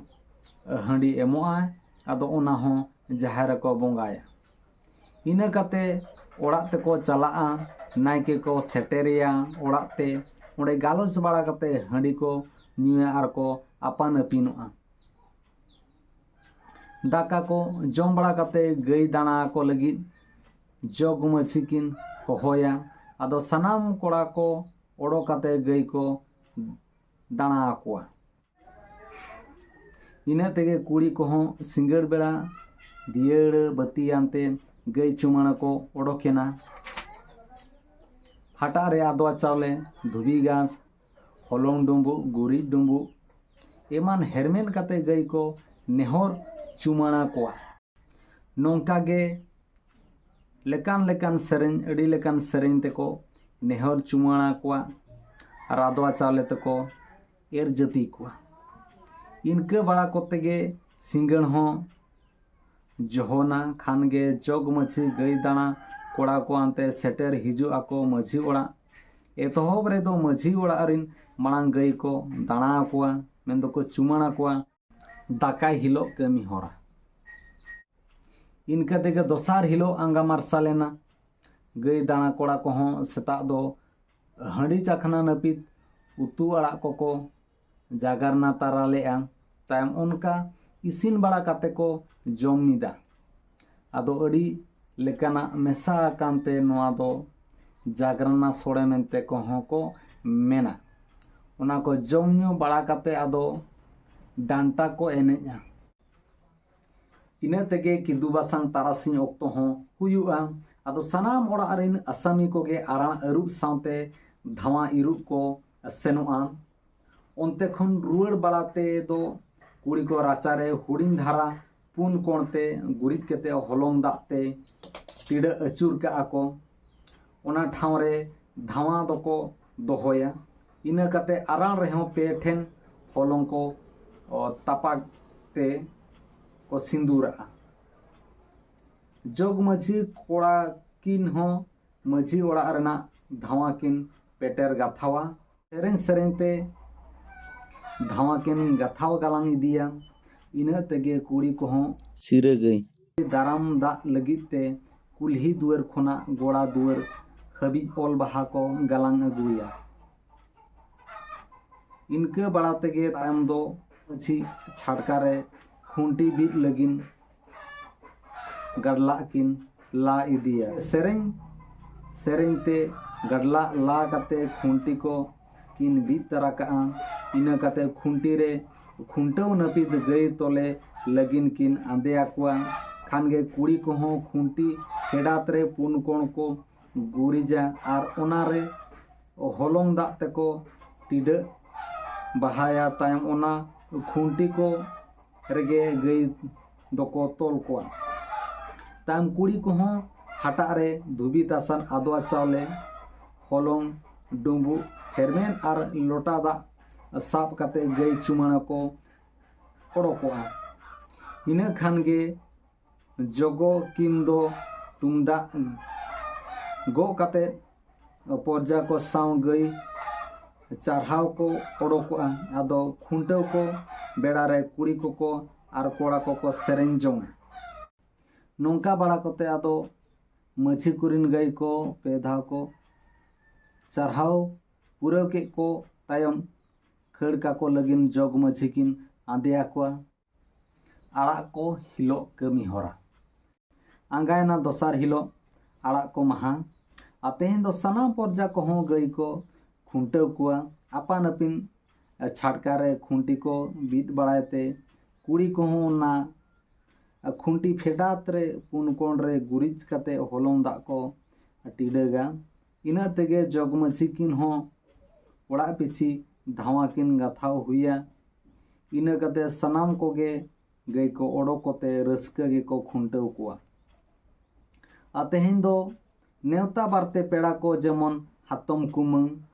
ᱦᱟᱺᱰᱤ ᱮᱢᱚᱜᱼᱟᱭ᱾ ᱟᱫᱚ ᱚᱱᱟ ᱦᱚᱸ ᱡᱟᱦᱮᱨ ᱨᱮᱠᱚ ᱵᱚᱸᱜᱟᱭᱟ᱾ ᱤᱱᱟᱹ ᱠᱟᱛᱮ ᱚᱲᱟᱜ ᱛᱮᱠᱚ ᱪᱟᱞᱟᱜᱼᱟ᱾ ᱱᱟᱭᱠᱮ ᱠᱚ ᱥᱮᱴᱮᱨᱮᱭᱟ ᱚᱲᱟᱜ ᱛᱮ᱾ ᱚᱸᱰᱮ ᱜᱟᱞᱚᱪ ᱵᱟᱲᱟ ᱠᱟᱛᱮ ᱦᱟᱺᱰᱤ ᱠᱚ ᱧᱩᱭᱟ ᱟᱨ ᱠᱚ ᱟᱯᱟᱱ ᱟᱹᱯᱤᱱᱚᱜᱼᱟ᱾ ᱫᱟᱠᱟ ᱠᱚ ᱡᱚᱢ ᱵᱟᱲᱟ ᱠᱟᱛᱮ ᱜᱟᱹᱭ ᱫᱟᱬᱟ ᱠᱚ ᱞᱟᱹᱜᱤᱫ ᱡᱚᱜᱽ ᱢᱟᱹᱡᱷᱤ ᱠᱤᱱ ᱦᱚᱦᱚᱭᱟ᱾ ᱟᱫᱚ ᱥᱟᱱᱟᱢ ᱠᱚᱲᱟ ᱠᱚ ᱚᱰᱚᱠ ᱠᱟᱛᱮ ᱜᱟᱹᱭ ᱠᱚ ᱫᱟᱬᱟ ᱟᱠᱚᱣᱟ᱾ ᱤᱱᱟᱹ ᱛᱮᱜᱮ ᱠᱩᱲᱤ ᱠᱚᱦᱚᱸ ᱥᱤᱸᱜᱟᱹᱲ ᱵᱮᱲᱟ ᱫᱤᱭᱟᱹᱲᱟᱹ ᱵᱟᱹᱛᱤᱭᱟᱱ ᱛᱮ ᱜᱟᱹᱭ ᱪᱩᱢᱟᱹᱲᱟ ᱠᱚ ᱚᱰᱚᱠᱮᱱᱟ᱾ ᱦᱟᱴᱟᱜ ᱨᱮ ᱟᱫᱽᱣᱟ ᱪᱟᱣᱞᱮ, ᱫᱷᱩᱵᱤ ᱜᱷᱟᱥ, ᱦᱚᱞᱚᱝ ᱰᱩᱸᱵᱩᱜ, ᱜᱩᱨᱤᱡ ᱰᱩᱸᱵᱩᱜ ᱮᱢᱟᱱ ᱦᱮᱨᱢᱮᱫ ᱠᱟᱛᱮ ᱜᱟᱹᱭ ᱠᱚ ᱱᱮᱦᱚᱨ ᱪᱩᱢᱟᱹᱲᱟ ᱠᱚᱣᱟ᱾ ᱱᱚᱝᱠᱟ ᱜᱮ ᱞᱮᱠᱟᱱ ᱞᱮᱠᱟᱱ ᱥᱮᱨᱮᱧ, ᱟᱹᱰᱤ ᱞᱮᱠᱟᱱ ᱥᱮᱨᱮᱧ ᱛᱮᱠᱚ ᱱᱮᱦᱚᱨ ᱪᱩᱢᱟᱹᱲᱟ ᱠᱚᱣᱟ ᱟᱨ ᱟᱫᱽᱣᱟ ᱪᱟᱣᱞᱮ ᱛᱮᱠᱚ ᱮᱨ ᱡᱟᱹᱛᱤ ᱠᱚᱣᱟ᱾ ᱤᱱᱠᱟᱹ ᱵᱟᱲᱟ ᱠᱚᱛᱮ ᱜᱮ ᱥᱤᱸᱜᱟᱹᱲ ᱦᱚᱸ ᱡᱚᱦᱚᱱᱟ ᱠᱷᱟᱱ ᱜᱮ ᱡᱚᱜᱽ ᱢᱟᱹᱡᱷᱤ ᱜᱟᱹᱭ ᱫᱟᱬᱟ ᱠᱚᱲᱟ ᱠᱚ ᱟᱱᱛᱮ ᱥᱮᱴᱮᱨ ᱦᱤᱡᱩᱜ ᱟᱠᱚ ᱢᱟᱹᱡᱷᱤ ᱚᱲᱟᱜ᱾ ᱮᱛᱚᱦᱚᱵ ᱨᱮᱫᱚ ᱢᱟᱹᱡᱷᱤ ᱚᱲᱟᱜ ᱨᱤᱱ ᱢᱟᱲᱟᱝ ᱜᱟᱹᱭ ᱠᱚ ᱫᱟᱬᱟ ᱟᱠᱚᱣᱟ, ᱢᱮᱱᱫᱚᱠᱚ ᱪᱩᱢᱟᱹᱲᱟ ᱠᱚᱣᱟ᱾ ᱫᱟᱠᱟᱭ ᱦᱤᱞᱳᱜ ᱠᱟᱹᱢᱤ ᱦᱚᱨᱟ᱾ ᱤᱱᱠᱟᱹ ᱛᱮᱜᱮ ᱫᱚᱥᱟᱨ ᱦᱤᱞᱳᱜ ᱟᱸᱜᱟ ᱢᱟᱨᱥᱟᱞ ᱮᱱᱟ᱾ ᱜᱟᱹᱭ ᱫᱟᱬᱟ ᱠᱚᱲᱟ ᱠᱚᱦᱚᱸ ᱥᱮᱛᱟᱜ ᱫᱚ ᱦᱟᱺᱰᱤ ᱪᱟᱠᱷᱱᱟ ᱱᱟᱹᱯᱤᱛ ᱩᱛᱩ ᱟᱲᱟᱜ ᱠᱚᱠᱚ ᱡᱟᱜᱟᱨᱱᱟ ᱛᱟᱨᱟ ᱞᱮᱫᱼᱟ᱾ ᱛᱟᱭᱚᱢ ᱚᱱᱠᱟ ᱤᱥᱤᱱ ᱵᱟᱲᱟ ᱠᱟᱛᱮ ᱠᱚ ᱡᱚᱢ ᱢᱤᱫᱟ᱾ ᱟᱫᱚ ᱟᱹᱰᱤ ᱞᱮᱠᱟᱱᱟᱜ ᱢᱮᱥᱟ ᱟᱠᱟᱱ ᱛᱮ ᱱᱚᱣᱟ ᱫᱚ ᱡᱟᱜᱽᱨᱟᱱᱟ ᱥᱚᱲᱮ ᱢᱮᱱᱛᱮ ᱠᱚᱦᱚᱸ ᱠᱚ ᱢᱮᱱᱟ᱾ ᱚᱱᱟ ᱠᱚ ᱡᱚᱢ ᱧᱩ ᱵᱟᱲᱟ ᱠᱟᱛᱮ ᱟᱫᱚ ᱰᱟᱱᱴᱟ ᱠᱚ ᱮᱱᱮᱡᱼᱟ᱾ ᱤᱱᱟᱹ ᱛᱮᱜᱮ ᱠᱤᱫᱩ ᱵᱟᱥᱟᱝ ᱛᱟᱨᱟᱥᱤᱧ ᱚᱠᱛᱚ ᱦᱚᱸ ᱦᱩᱭᱩᱜᱼᱟ᱾ ᱟᱫᱚ ᱥᱟᱱᱟᱢ ᱚᱲᱟᱜ ᱨᱮᱱ ᱟᱥᱟᱢᱤ ᱠᱚᱜᱮ ᱟᱨᱟᱬ ᱟᱹᱨᱩᱵ ᱥᱟᱶᱛᱮ ᱫᱷᱟᱣᱟ ᱤᱨᱩᱜ ᱠᱚ ᱥᱮᱱᱚᱜᱼᱟ᱾ ᱚᱱᱛᱮ ᱠᱷᱚᱱ ᱨᱩᱣᱟᱹᱲ ᱵᱟᱲᱟ ᱛᱮ ᱫᱚ ᱠᱩᱲᱤ ᱠᱚ ᱨᱟᱪᱟᱨᱮ ᱦᱩᱰᱤᱧ ᱫᱷᱟᱨᱟ ᱯᱩᱱ ᱠᱚᱬ ᱛᱮ ᱜᱩᱨᱤᱡ ᱠᱟᱛᱮ ᱦᱚᱞᱚᱝ ᱫᱟᱜ ᱛᱮ ᱴᱤᱰᱟᱹᱜ ᱟᱹᱪᱩᱨ ᱠᱟᱜᱼᱟ ᱠᱚ᱾ ᱚᱱᱟ ᱴᱷᱟᱶ ᱨᱮ ᱫᱷᱟᱣᱟ ᱫᱚᱠᱚ ᱫᱚᱦᱚᱭᱟ᱾ ᱤᱱᱟᱹ ᱠᱟᱛᱮ ᱟᱨᱟᱬ ᱨᱮᱦᱚᱸ ᱯᱮ ᱴᱷᱮᱱ ᱦᱚᱞᱚᱝ ᱠᱚ, ᱚ, ᱛᱟᱯᱟᱠ ᱛᱮ ᱠᱚ ᱥᱤᱸᱫᱩᱨᱟᱜᱼᱟ᱾ ᱡᱚᱜᱽ ᱢᱟᱹᱡᱷᱤ ᱠᱚᱲᱟ ᱠᱤᱱ ᱦᱚᱸ ᱢᱟᱹᱡᱷᱤ ᱚᱲᱟᱜ ᱨᱮᱱᱟᱜ ᱫᱷᱟᱣᱟ ᱠᱤᱱ ᱯᱮᱴᱮᱨ ᱜᱟᱛᱷᱟᱣᱟ᱾ ᱥᱮᱨᱮᱧ ᱥᱮᱨᱮᱧ ᱛᱮ ᱫᱷᱟᱣᱟ ᱠᱤᱱ ᱜᱟᱛᱷᱟᱣ ᱜᱟᱞᱟᱝ ᱤᱫᱤᱭᱟ᱾ ᱤᱱᱟᱹᱜ ᱛᱮᱜᱮ ᱠᱩᱲᱤ ᱠᱚᱦᱚᱸ ᱥᱤᱨᱟᱹ ᱜᱟᱹᱭ ᱫᱟᱨᱟᱢ ᱫᱟᱜ ᱞᱟᱹᱜᱤᱫ ᱛᱮ ᱠᱩᱞᱦᱤ ᱫᱩᱣᱟᱹᱨ ᱠᱷᱚᱱᱟᱜ ᱜᱚᱲᱟ ᱫᱩᱣᱟᱹᱨ ᱦᱟᱹᱵᱤᱡ ᱚᱞ ᱵᱟᱦᱟ ᱠᱚ ᱜᱟᱞᱟᱝ ᱟᱹᱜᱩᱭᱟ᱾ ᱤᱱᱠᱟᱹ ᱵᱟᱲᱟ ᱛᱮᱜᱮ ᱛᱟᱭᱚᱢ ᱫᱚ ᱢᱟᱹᱡᱷᱤ ᱪᱷᱟᱴᱠᱟ ᱨᱮ ᱠᱷᱩᱱᱴᱤ ᱵᱤᱫ ᱞᱟᱹᱜᱤᱫ ᱜᱟᱰᱞᱟᱜ ᱠᱤᱱ ᱞᱟ ᱤᱫᱤᱭᱟ᱾ ᱥᱮᱨᱮᱧ ᱥᱮᱨᱮᱧ ᱛᱮ ᱜᱟᱰᱞᱟᱜ ᱞᱟ ᱠᱟᱛᱮ ᱠᱷᱩᱱᱴᱤ ᱠᱚ ᱠᱤᱱ ᱵᱤᱫ ᱛᱟᱨᱟ ᱠᱟᱜᱼᱟ᱾ ᱤᱱᱟᱹ ᱠᱟᱛᱮ ᱠᱷᱩᱱᱴᱤ ᱨᱮ ᱠᱷᱩᱱᱴᱟᱹᱣ ᱱᱟᱹᱯᱤᱛ ᱜᱟᱹᱭ ᱛᱚᱞᱮ ᱞᱟᱹᱜᱤᱫ ᱠᱤᱱ ᱟᱸᱫᱮ ᱟᱠᱚᱣᱟ᱾ ᱠᱷᱟᱱ ᱜᱮ ᱠᱩᱲᱤ ᱠᱚᱦᱚᱸ ᱠᱷᱩᱱᱴᱤ ᱯᱷᱮᱰᱟᱛ ᱨᱮ ᱯᱩᱱ ᱠᱚᱬ ᱠᱚ ᱜᱩᱨᱤᱡᱟ ᱟᱨ ᱚᱱᱟ ᱨᱮ ᱦᱚᱞᱚᱝ ᱫᱟᱜ ᱛᱮᱠᱚ ᱴᱤᱰᱟᱹᱜ ᱵᱟᱦᱟᱭᱟ᱾ ᱛᱟᱭᱚᱢ ᱚᱱᱟ ᱠᱷᱩᱱᱴᱤ ᱠᱚ ᱨᱮᱜᱮ ᱜᱟᱹᱭ ᱫᱚᱠᱚ ᱛᱚᱞ ᱠᱚᱣᱟ᱾ ᱛᱟᱭᱚᱢ ᱠᱩᱲᱤ ᱠᱚᱦᱚᱸ ᱦᱟᱴᱟᱜ ᱨᱮ ᱫᱷᱩᱵᱤ ᱛᱟᱥᱟᱫ ᱟᱫᱽᱣᱟ ᱪᱟᱣᱞᱮ, ᱦᱚᱞᱚᱝ, ᱰᱩᱸᱵᱩᱜ, ᱦᱮᱨᱢᱮᱫ ᱟᱨ ᱞᱚᱴᱟ ᱫᱟᱜ ᱥᱟᱵ ᱠᱟᱛᱮ ᱜᱟᱹᱭ ᱪᱩᱢᱟᱹᱲᱟ ᱠᱚ ᱚᱰᱚᱠᱚᱜᱼᱟ᱾ ᱤᱱᱟᱹ ᱠᱷᱟᱱ ᱜᱮ ᱡᱚᱜᱚ ᱠᱤᱱ ᱫᱚ ᱛᱩᱢᱫᱟᱜ ᱜᱚᱜ ᱠᱟᱛᱮ ᱯᱚᱨᱡᱟ ᱠᱚ ᱥᱟᱶ ᱜᱟᱹᱭ ᱪᱟᱨᱦᱟᱣ ᱠᱚ ᱚᱰᱚᱠᱚᱜᱼᱟ᱾ ᱟᱫᱚ ᱠᱷᱩᱱᱴᱟᱹᱣ ᱠᱚ ᱵᱮᱲᱟ ᱨᱮ ᱠᱩᱲᱤ ᱠᱚᱠᱚ ᱟᱨ ᱠᱚᱲᱟ ᱠᱚᱠᱚ ᱥᱮᱨᱮᱧ ᱡᱚᱝᱟ᱾ ᱱᱚᱝᱠᱟ ᱵᱟᱲᱟ ᱠᱟᱛᱮ ᱟᱫᱚ ᱢᱟᱹᱡᱷᱤ ᱠᱚᱨᱮᱱ ᱜᱟᱹᱭ ᱠᱚ ᱯᱮ ᱫᱷᱟᱣ ᱠᱚ ᱪᱟᱨᱦᱟᱣ ᱯᱩᱨᱟᱹᱣ ᱠᱮᱫ ᱠᱚ ᱛᱟᱭᱚᱢ ᱠᱷᱟᱹᱲ ᱠᱟᱠᱚ ᱞᱟᱹᱜᱤᱫ ᱡᱚᱜᱽ ᱢᱟᱹᱡᱷᱤ ᱠᱤᱱ ᱟᱫᱮᱭᱟᱠᱚᱣᱟ᱾ ᱟᱲᱟᱜ ᱠᱚ ᱦᱤᱞᱳᱜ ᱠᱟᱹᱢᱤ ᱦᱚᱨᱟ᱾ ᱟᱸᱜᱟᱭᱱᱟ ᱫᱚᱥᱟᱨ ᱦᱤᱞᱳᱜ ᱟᱲᱟᱜ ᱠᱚ ᱢᱟᱦᱟ᱾ ᱟᱨ ᱛᱮᱦᱮᱧ ᱫᱚ ᱥᱟᱱᱟᱢ ᱯᱚᱨᱡᱟ ᱠᱚᱦᱚᱸ ᱜᱟᱹᱭ ᱠᱚ ᱠᱷᱩᱱᱴᱟᱹᱣ ᱠᱚᱣᱟ᱾ ᱟᱯᱟᱱ ᱟᱹᱯᱤᱱ ᱪᱷᱟᱴᱠᱟ ᱨᱮ ᱠᱷᱩᱱᱴᱤ ᱠᱚ ᱵᱤᱫ ᱵᱟᱲᱟᱭ ᱛᱮ ᱠᱩᱲᱤ ᱠᱚᱦᱚᱸ ᱚᱱᱟ ᱠᱷᱩᱱᱴᱤ ᱯᱷᱮᱰᱟᱛ ᱨᱮ ᱯᱩᱱ ᱠᱚᱬ ᱨᱮ ᱜᱩᱨᱤᱡ ᱠᱟᱛᱮ ᱦᱚᱞᱚᱝ ᱫᱟᱜ ᱠᱚ ᱴᱤᱰᱟᱹᱜᱟ᱾ ᱤᱱᱟᱹ ᱛᱮᱜᱮ ᱡᱚᱜᱽ ᱢᱟᱹᱡᱷᱤ ᱠᱤᱱ ᱦᱚᱸ ᱚᱲᱟᱜ ᱯᱤᱪᱷᱤ ᱫᱷᱟᱣᱟ ᱠᱤᱱ ᱜᱟᱛᱷᱟᱣ ᱦᱩᱭᱟ᱾ ᱤᱱᱟᱹ ᱠᱟᱛᱮ ᱥᱟᱱᱟᱢ ᱠᱚᱜᱮ ᱜᱟᱹᱭ ᱠᱚ ᱚᱰᱚᱠ ᱠᱚᱛᱮ ᱨᱟᱹᱥᱠᱟᱹ ᱜᱮᱠᱚ ᱠᱷᱩᱱᱴᱟᱹᱣ ᱠᱚᱣᱟ᱾ ᱟᱨ ᱛᱮᱦᱮᱧ ᱫᱚ ᱱᱮᱣᱛᱟ ᱵᱟᱨᱛᱮ ᱯᱮᱲᱟ ᱠᱚ ᱡᱮᱢᱚᱱ ᱦᱟᱛᱚᱢ ᱠᱩᱢᱟᱹᱝ,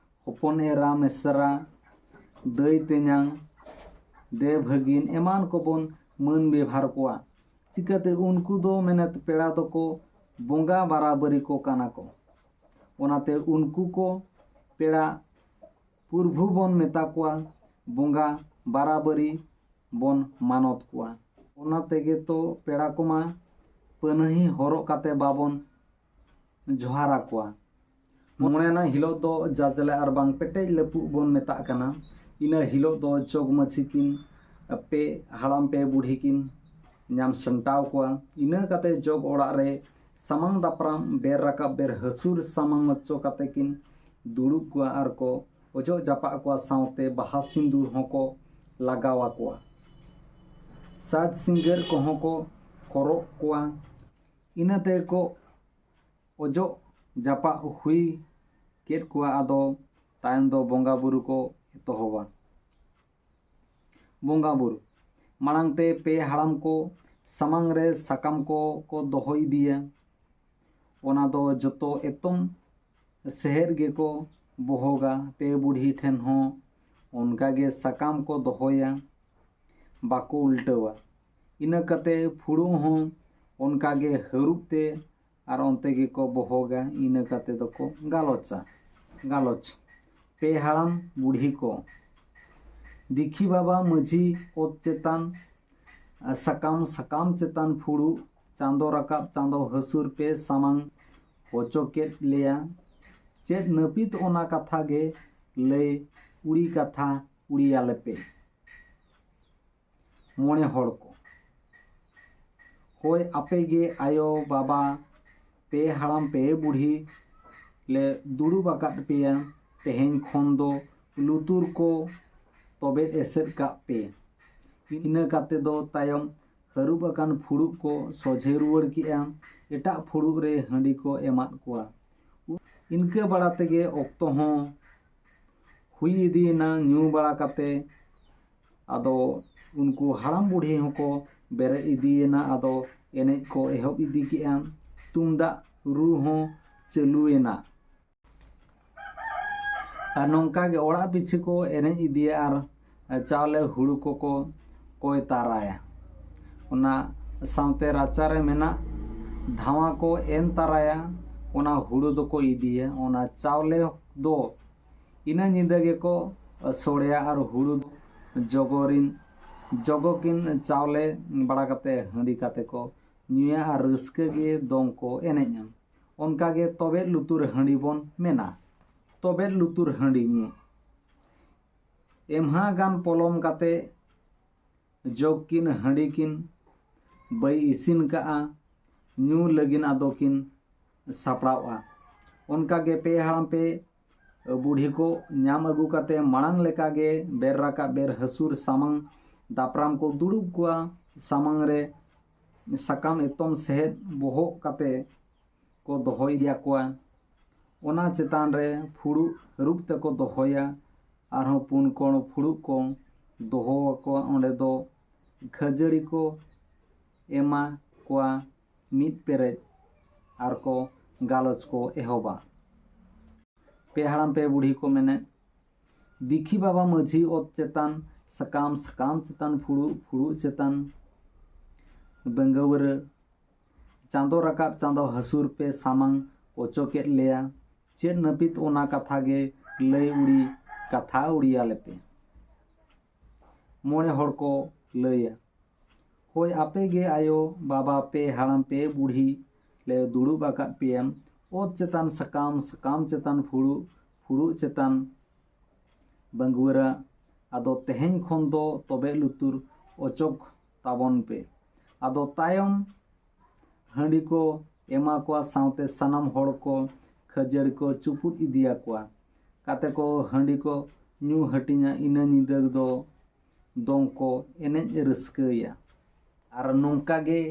ᱦᱚᱯᱚᱱ ᱮᱨᱟ ᱢᱮᱥᱨᱟ, ᱫᱟᱹᱭ ᱛᱮᱧᱟᱝ, ᱫᱮ ᱵᱷᱟᱹᱜᱤᱱ ᱮᱢᱟᱱ ᱠᱚᱵᱚᱱ ᱢᱟᱹᱱ ᱵᱮᱵᱷᱟᱨ ᱠᱚᱣᱟ᱾ ᱪᱤᱠᱟᱹᱛᱮ ᱩᱱᱠᱩ ᱫᱚ ᱢᱮᱱᱮᱫ ᱯᱮᱲᱟ ᱫᱚᱠᱚ ᱵᱚᱸᱜᱟ ᱵᱟᱨᱟᱵᱟᱹᱨᱤ ᱠᱚ ᱠᱟᱱᱟ ᱠᱚ᱾ ᱚᱱᱟᱛᱮ ᱩᱱᱠᱩ ᱠᱚ ᱯᱮᱲᱟ ᱯᱩᱨᱵᱷᱩ ᱵᱚᱱ ᱢᱮᱛᱟ ᱠᱚᱣᱟ, ᱵᱚᱸᱜᱟ ᱵᱟᱨᱟᱵᱟᱹᱨᱤ ᱵᱚᱱ ᱢᱟᱱᱚᱛ ᱠᱚᱣᱟ᱾ ᱚᱱᱟ ᱛᱮᱜᱮ ᱛᱚ ᱯᱮᱲᱟ ᱠᱚᱢᱟ ᱯᱟᱹᱱᱟᱹᱦᱤ ᱦᱚᱨᱚᱜ ᱠᱟᱛᱮ ᱵᱟᱵᱚᱱ ᱡᱚᱦᱟᱨ ᱟᱠᱚᱣᱟ᱾ ᱢᱚᱬᱮ ᱟᱱᱟᱜ ᱦᱤᱞᱳᱜ ᱫᱚ ᱡᱟᱡᱽᱞᱮ ᱟᱨ ᱵᱟᱝ ᱯᱮᱴᱮᱡ ᱞᱟᱹᱯᱩᱜ ᱵᱚᱱ ᱢᱮᱛᱟᱜ ᱠᱟᱱᱟ᱾ ᱤᱱᱟᱹ ᱦᱤᱞᱳᱜ ᱫᱚ ᱡᱚᱜᱽ ᱢᱟᱹᱡᱷᱤ ᱠᱤᱱ ᱯᱮ ᱦᱟᱲᱟᱢ ᱯᱮ ᱵᱩᱲᱦᱤ ᱠᱤᱱ ᱧᱟᱢ ᱥᱟᱢᱴᱟᱣ ᱠᱚᱣᱟ᱾ ᱤᱱᱟᱹ ᱠᱟᱛᱮ ᱡᱚᱜᱽ ᱚᱲᱟᱜ ᱨᱮ ᱥᱟᱢᱟᱝ ᱫᱟᱯᱨᱟᱢ ᱵᱮᱨ ᱨᱟᱠᱟᱵ ᱵᱮᱨ ᱦᱟᱹᱥᱩᱨ ᱥᱟᱢᱟᱝ ᱦᱚᱪᱚ ᱠᱟᱛᱮ ᱠᱤᱱ ᱫᱩᱲᱩᱵ ᱠᱚᱣᱟ ᱟᱨ ᱠᱚ ᱚᱡᱚᱜ ᱡᱟᱯᱟᱜ ᱠᱚᱣᱟ, ᱥᱟᱶᱛᱮ ᱵᱟᱦᱟ ᱥᱤᱸᱫᱩᱨ ᱦᱚᱸᱠᱚ ᱞᱟᱜᱟᱣ ᱟᱠᱚᱣᱟ᱾ ᱥᱟᱡᱽ ᱥᱤᱸᱜᱟᱹᱨ ᱠᱚᱦᱚᱸ ᱠᱚ ᱦᱚᱨᱚᱜ ᱠᱚᱣᱟ᱾ ᱤᱱᱟᱹ ᱛᱮᱠᱚ ᱚᱡᱚᱜ ᱡᱟᱯᱟᱜ ᱦᱩᱭ ᱠᱮᱫ ᱠᱚᱣᱟ᱾ ᱟᱫᱚ ᱛᱟᱭᱚᱢ ᱫᱚ ᱵᱚᱸᱜᱟ ᱵᱩᱨᱩ ᱠᱚ ᱮᱛᱚᱦᱚᱵᱟ᱾ ᱵᱚᱸᱜᱟ ᱵᱩᱨᱩ ᱢᱟᱲᱟᱝ ᱛᱮ ᱯᱮ ᱦᱟᱲᱟᱢ ᱠᱚ ᱥᱟᱢᱟᱝ ᱨᱮ ᱥᱟᱠᱟᱢ ᱠᱚ ᱠᱚ ᱫᱚᱦᱚ ᱤᱫᱤᱭᱟ᱾ ᱚᱱᱟ ᱫᱚ ᱡᱚᱛᱚ ᱮᱛᱚᱢ ᱥᱮᱦᱮᱫ ᱜᱮᱠᱚ ᱵᱚᱦᱚᱜᱟ᱾ ᱯᱮ ᱵᱩᱰᱷᱤ ᱴᱷᱮᱱ ᱦᱚᱸ ᱚᱱᱠᱟ ᱜᱮ ᱥᱟᱠᱟᱢ ᱠᱚ ᱫᱚᱦᱚᱭᱟ, ᱵᱟᱠᱚ ᱩᱞᱴᱟᱹᱣᱟ᱾ ᱤᱱᱟᱹ ᱠᱟᱛᱮ ᱯᱷᱩᱲᱩᱜ ᱦᱚᱸ ᱚᱱᱠᱟ ᱜᱮ ᱦᱟᱹᱨᱩᱵ ᱛᱮ ᱟᱨ ᱚᱱᱛᱮ ᱜᱮᱠᱚ ᱵᱚᱦᱚᱜᱟ᱾ ᱤᱱᱟᱹ ᱠᱟᱛᱮ ᱫᱚᱠᱚ ᱜᱟᱞᱚᱪᱟ᱾ ᱜᱟᱞᱚᱪ ᱯᱮ ᱦᱟᱲᱟᱢ ᱵᱩᱰᱷᱤ ᱠᱚ᱾ ᱫᱤᱠᱷᱤ ᱵᱟᱵᱟ ᱢᱟᱹᱡᱷᱤ ᱚᱛ ᱪᱮᱛᱟᱱ ᱥᱟᱠᱟᱢ, ᱥᱟᱠᱟᱢ ᱪᱮᱛᱟᱱ ᱯᱷᱩᱲᱩᱜ, ᱪᱟᱸᱫᱚ ᱨᱟᱠᱟᱵ ᱪᱟᱸᱫᱚ ᱦᱟᱹᱥᱩᱨ ᱯᱮ ᱥᱟᱢᱟᱝ ᱦᱚᱪᱚ ᱠᱮᱫ ᱞᱮᱭᱟ᱾ ᱪᱮᱫ ᱱᱟᱹᱯᱤᱛ ᱚᱱᱟ ᱠᱟᱛᱷᱟ ᱜᱮ ᱞᱟᱹᱭ ᱩᱲᱤ ᱠᱟᱛᱷᱟ ᱩᱲᱤᱭᱟᱞᱮᱯᱮ᱾ ᱢᱚᱬᱮ ᱦᱚᱲ ᱠᱚ, ᱦᱳᱭ, ᱟᱯᱮ ᱜᱮ ᱟᱭᱳ ᱵᱟᱵᱟ, ᱯᱮ ᱦᱟᱲᱟᱢ ᱯᱮ ᱵᱩᱲᱦᱤ ᱞᱮ ᱫᱩᱲᱩᱵ ᱟᱠᱟᱫ ᱯᱮᱭᱟ, ᱛᱮᱦᱮᱧ ᱠᱷᱚᱱ ᱫᱚ ᱞᱩᱛᱩᱨ ᱠᱚ ᱛᱚᱵᱮᱫ ᱮᱥᱮᱫ ᱠᱟᱜ ᱯᱮ᱾ ᱤᱱᱟᱹ ᱠᱟᱛᱮ ᱫᱚ ᱛᱟᱭᱚᱢ ᱦᱟᱹᱨᱩᱵ ᱟᱠᱟᱱ ᱯᱷᱩᱲᱩᱜ ᱠᱚ ᱥᱚᱡᱷᱮ ᱨᱩᱣᱟᱹᱲ ᱠᱮᱜᱼᱟ, ᱮᱴᱟᱜ ᱯᱷᱩᱲᱩᱜ ᱨᱮ ᱦᱟᱺᱰᱤ ᱠᱚ ᱮᱢᱟᱫ ᱠᱚᱣᱟ᱾ ᱤᱱᱠᱟᱹ ᱵᱟᱲᱟ ᱛᱮᱜᱮ ᱚᱠᱛᱚ ᱦᱚᱸ ᱦᱩᱭ ᱤᱫᱤᱭᱮᱱᱟ᱾ ᱧᱩ ᱵᱟᱲᱟ ᱠᱟᱛᱮ ᱟᱫᱚ ᱩᱱᱠᱩ ᱦᱟᱲᱟᱢ ᱵᱩᱲᱦᱤ ᱦᱚᱸᱠᱚ ᱵᱮᱨᱮᱫ ᱤᱫᱤᱭᱮᱱᱟ᱾ ᱟᱫᱚ ᱮᱱᱮᱡ ᱠᱚ ᱮᱦᱚᱵ ᱤᱫᱤ ᱠᱮᱜᱼᱟ, ᱛᱩᱢᱫᱟᱜ ᱨᱩ ᱦᱚᱸ ᱪᱟᱹᱞᱩᱭᱮᱱᱟ᱾ ᱟᱨ ᱱᱚᱝᱠᱟ ᱜᱮ ᱚᱲᱟᱜ ᱯᱤᱪᱷᱤ ᱠᱚ ᱮᱱᱮᱡ ᱤᱫᱤᱭᱟ ᱟᱨ ᱪᱟᱣᱞᱮ ᱦᱩᱲᱩ ᱠᱚᱠᱚ ᱠᱚᱭ ᱛᱟᱨᱟᱭᱟ᱾ ᱚᱱᱟ ᱥᱟᱶᱛᱮ ᱨᱟᱪᱟᱨᱮ ᱢᱮᱱᱟᱜ ᱫᱷᱟᱣᱟ ᱠᱚ ᱮᱱ ᱛᱟᱨᱟᱭᱟ, ᱚᱱᱟ ᱦᱩᱲᱩ ᱫᱚᱠᱚ ᱤᱫᱤᱭᱟ᱾ ᱚᱱᱟ ᱪᱟᱣᱞᱮ ᱫᱚ ᱤᱱᱟᱹ ᱧᱤᱫᱟᱹ ᱜᱮᱠᱚ ᱥᱚᱲᱮᱭᱟ ᱟᱨ ᱦᱩᱲᱩ ᱡᱚᱜᱚᱨᱤᱱ ᱡᱚᱜᱚ ᱠᱤᱱ ᱪᱟᱣᱞᱮ ᱵᱟᱲᱟ ᱠᱟᱛᱮ ᱦᱟᱺᱰᱤ ᱠᱟᱛᱮ ᱠᱚ ᱧᱩᱭᱟ ᱟᱨ ᱨᱟᱹᱥᱠᱟᱹ ᱜᱮ ᱫᱚᱝ ᱠᱚ ᱮᱱᱮᱡᱼᱟ᱾ ᱚᱱᱠᱟ ᱜᱮ ᱛᱚᱵᱮᱫ ᱞᱩᱛᱩᱨ ᱦᱟᱺᱰᱤ ᱵᱚᱱ ᱢᱮᱱᱟ᱾ ᱛᱚᱵᱮᱫ ᱞᱩᱛᱩᱨ ᱦᱟᱺᱰᱤ ᱧᱩ᱾ ᱮᱢᱦᱟ ᱜᱟᱱ ᱯᱚᱞᱚᱢ ᱠᱟᱛᱮ ᱡᱚᱜᱽ ᱠᱤᱱ ᱦᱟᱺᱰᱤ ᱠᱤᱱ ᱵᱟᱹᱭ ᱤᱥᱤᱱ ᱠᱟᱜᱼᱟ, ᱧᱩ ᱞᱟᱹᱜᱤᱫ ᱟᱫᱚ ᱠᱤᱱ ᱥᱟᱯᱲᱟᱣᱼᱟ᱾ ᱚᱱᱠᱟ ᱜᱮ ᱯᱮ ᱦᱟᱲᱟᱢ ᱯᱮ ᱵᱩᱰᱷᱤ ᱠᱚ ᱧᱟᱢ ᱟᱹᱜᱩ ᱠᱟᱛᱮ ᱢᱟᱲᱟᱝ ᱞᱮᱠᱟ ᱜᱮ ᱵᱮᱨ ᱨᱟᱠᱟᱵ ᱵᱮᱨ ᱦᱟᱹᱥᱩᱨ ᱥᱟᱢᱟᱝ ᱫᱟᱯᱨᱟᱢ ᱠᱚ ᱫᱩᱲᱩᱵ ᱠᱚᱣᱟ᱾ ᱥᱟᱢᱟᱝ ᱨᱮ ᱥᱟᱠᱟᱢ ᱮᱛᱚᱢ ᱥᱮᱦᱮᱫ ᱵᱚᱦᱚᱜ ᱠᱟᱛᱮ ᱠᱚ ᱫᱚᱦᱚ ᱤᱫᱤᱭᱟᱠᱚᱣᱟ᱾ ᱚᱱᱟ ᱪᱮᱛᱟᱱ ᱨᱮ ᱯᱷᱩᱲᱩᱜ ᱦᱟᱹᱨᱩᱵ ᱛᱮᱠᱚ ᱫᱚᱦᱚᱭᱟ᱾ ᱟᱨᱦᱚᱸ ᱯᱩᱱ ᱠᱚᱬ ᱯᱷᱩᱲᱩᱜ ᱠᱚ ᱫᱚᱦᱚ ᱟᱠᱚᱣᱟ᱾ ᱚᱸᱰᱮ ᱫᱚ ᱠᱷᱟᱹᱡᱟᱹᱲᱤ ᱠᱚ ᱮᱢᱟ ᱠᱚᱣᱟ ᱢᱤᱫ ᱯᱮᱨᱮᱡ ᱟᱨ ᱠᱚ ᱜᱟᱞᱚᱪ ᱠᱚ ᱮᱦᱚᱵᱟ᱾ ᱯᱮ ᱦᱟᱲᱟᱢ ᱯᱮ ᱵᱩᱲᱦᱤ ᱠᱚ ᱢᱮᱱᱮᱫ, ᱫᱤᱠᱷᱤ ᱵᱟᱵᱟ ᱢᱟᱹᱡᱷᱤ ᱚᱛ ᱪᱮᱛᱟᱱ ᱥᱟᱠᱟᱢ, ᱥᱟᱠᱟᱢ ᱪᱮᱛᱟᱱ ᱯᱷᱩᱲᱩᱜ, ᱯᱷᱩᱲᱩᱜ ᱪᱮᱛᱟᱱ ᱵᱟᱹᱝᱜᱟᱹᱣᱨᱟᱹ, ᱪᱟᱸᱫᱚ ᱨᱟᱠᱟᱵ ᱪᱟᱸᱫᱚ ᱦᱟᱹᱥᱩᱨ ᱯᱮ ᱥᱟᱢᱟᱝ ᱚᱪᱚ ᱠᱮᱫ ᱞᱮᱭᱟ᱾ ᱪᱮᱫ ᱱᱟᱹᱯᱤᱛ ᱚᱱᱟ ᱠᱟᱛᱷᱟ ᱜᱮ ᱞᱟᱹᱭ ᱩᱲᱤ ᱠᱟᱛᱷᱟ ᱩᱲᱤᱭᱟᱞᱮᱯᱮ᱾ ᱢᱚᱬᱮ ᱦᱚᱲ ᱠᱚ ᱞᱟᱹᱭᱟ, ᱦᱳᱭ, ᱟᱯᱮ ᱜᱮ ᱟᱭᱳ ᱵᱟᱵᱟ ᱯᱮ ᱦᱟᱲᱟᱢ ᱯᱮ ᱵᱩᱲᱦᱤ ᱞᱮ ᱫᱩᱲᱩᱵ ᱟᱠᱟᱫ ᱯᱮᱭᱟ᱾ ᱚᱛ ᱪᱮᱛᱟᱱ ᱥᱟᱠᱟᱢ, ᱥᱟᱠᱟᱢ ᱪᱮᱛᱟᱱ ᱯᱷᱩᱲᱩᱜ, ᱯᱷᱩᱲᱩᱜ ᱪᱮᱛᱟᱱ ᱵᱟᱹᱝᱜᱩᱣᱟᱹᱨᱟ, ᱟᱫᱚ ᱛᱮᱦᱮᱧ ᱠᱷᱚᱱ ᱫᱚ ᱛᱚᱵᱮ ᱞᱩᱛᱩᱨ ᱚᱪᱚᱜ ᱛᱟᱵᱚᱱ ᱯᱮ᱾ ᱟᱫᱚ ᱛᱟᱭᱚᱢ ᱦᱟᱺᱰᱤ ᱠᱚ ᱮᱢᱟ ᱠᱚᱣᱟ, ᱥᱟᱶᱛᱮ ᱥᱟᱱᱟᱢ ᱦᱚᱲ ᱠᱚ ᱠᱷᱟᱹᱡᱟᱹᱲᱤ ᱠᱚ ᱪᱩᱯᱩᱫ ᱤᱫᱤᱭᱟᱠᱚᱣᱟ᱾ ᱠᱟᱛᱮ ᱠᱚ ᱦᱟᱺᱰᱤ ᱠᱚ ᱧᱩ ᱦᱟᱹᱴᱤᱧᱟ᱾ ᱤᱱᱟᱹ ᱧᱤᱫᱟᱹ ᱫᱚ ᱫᱚᱝ ᱠᱚ ᱮᱱᱮᱡ ᱨᱟᱹᱥᱠᱟᱹᱭᱟ᱾ ᱟᱨ ᱱᱚᱝᱠᱟ ᱜᱮ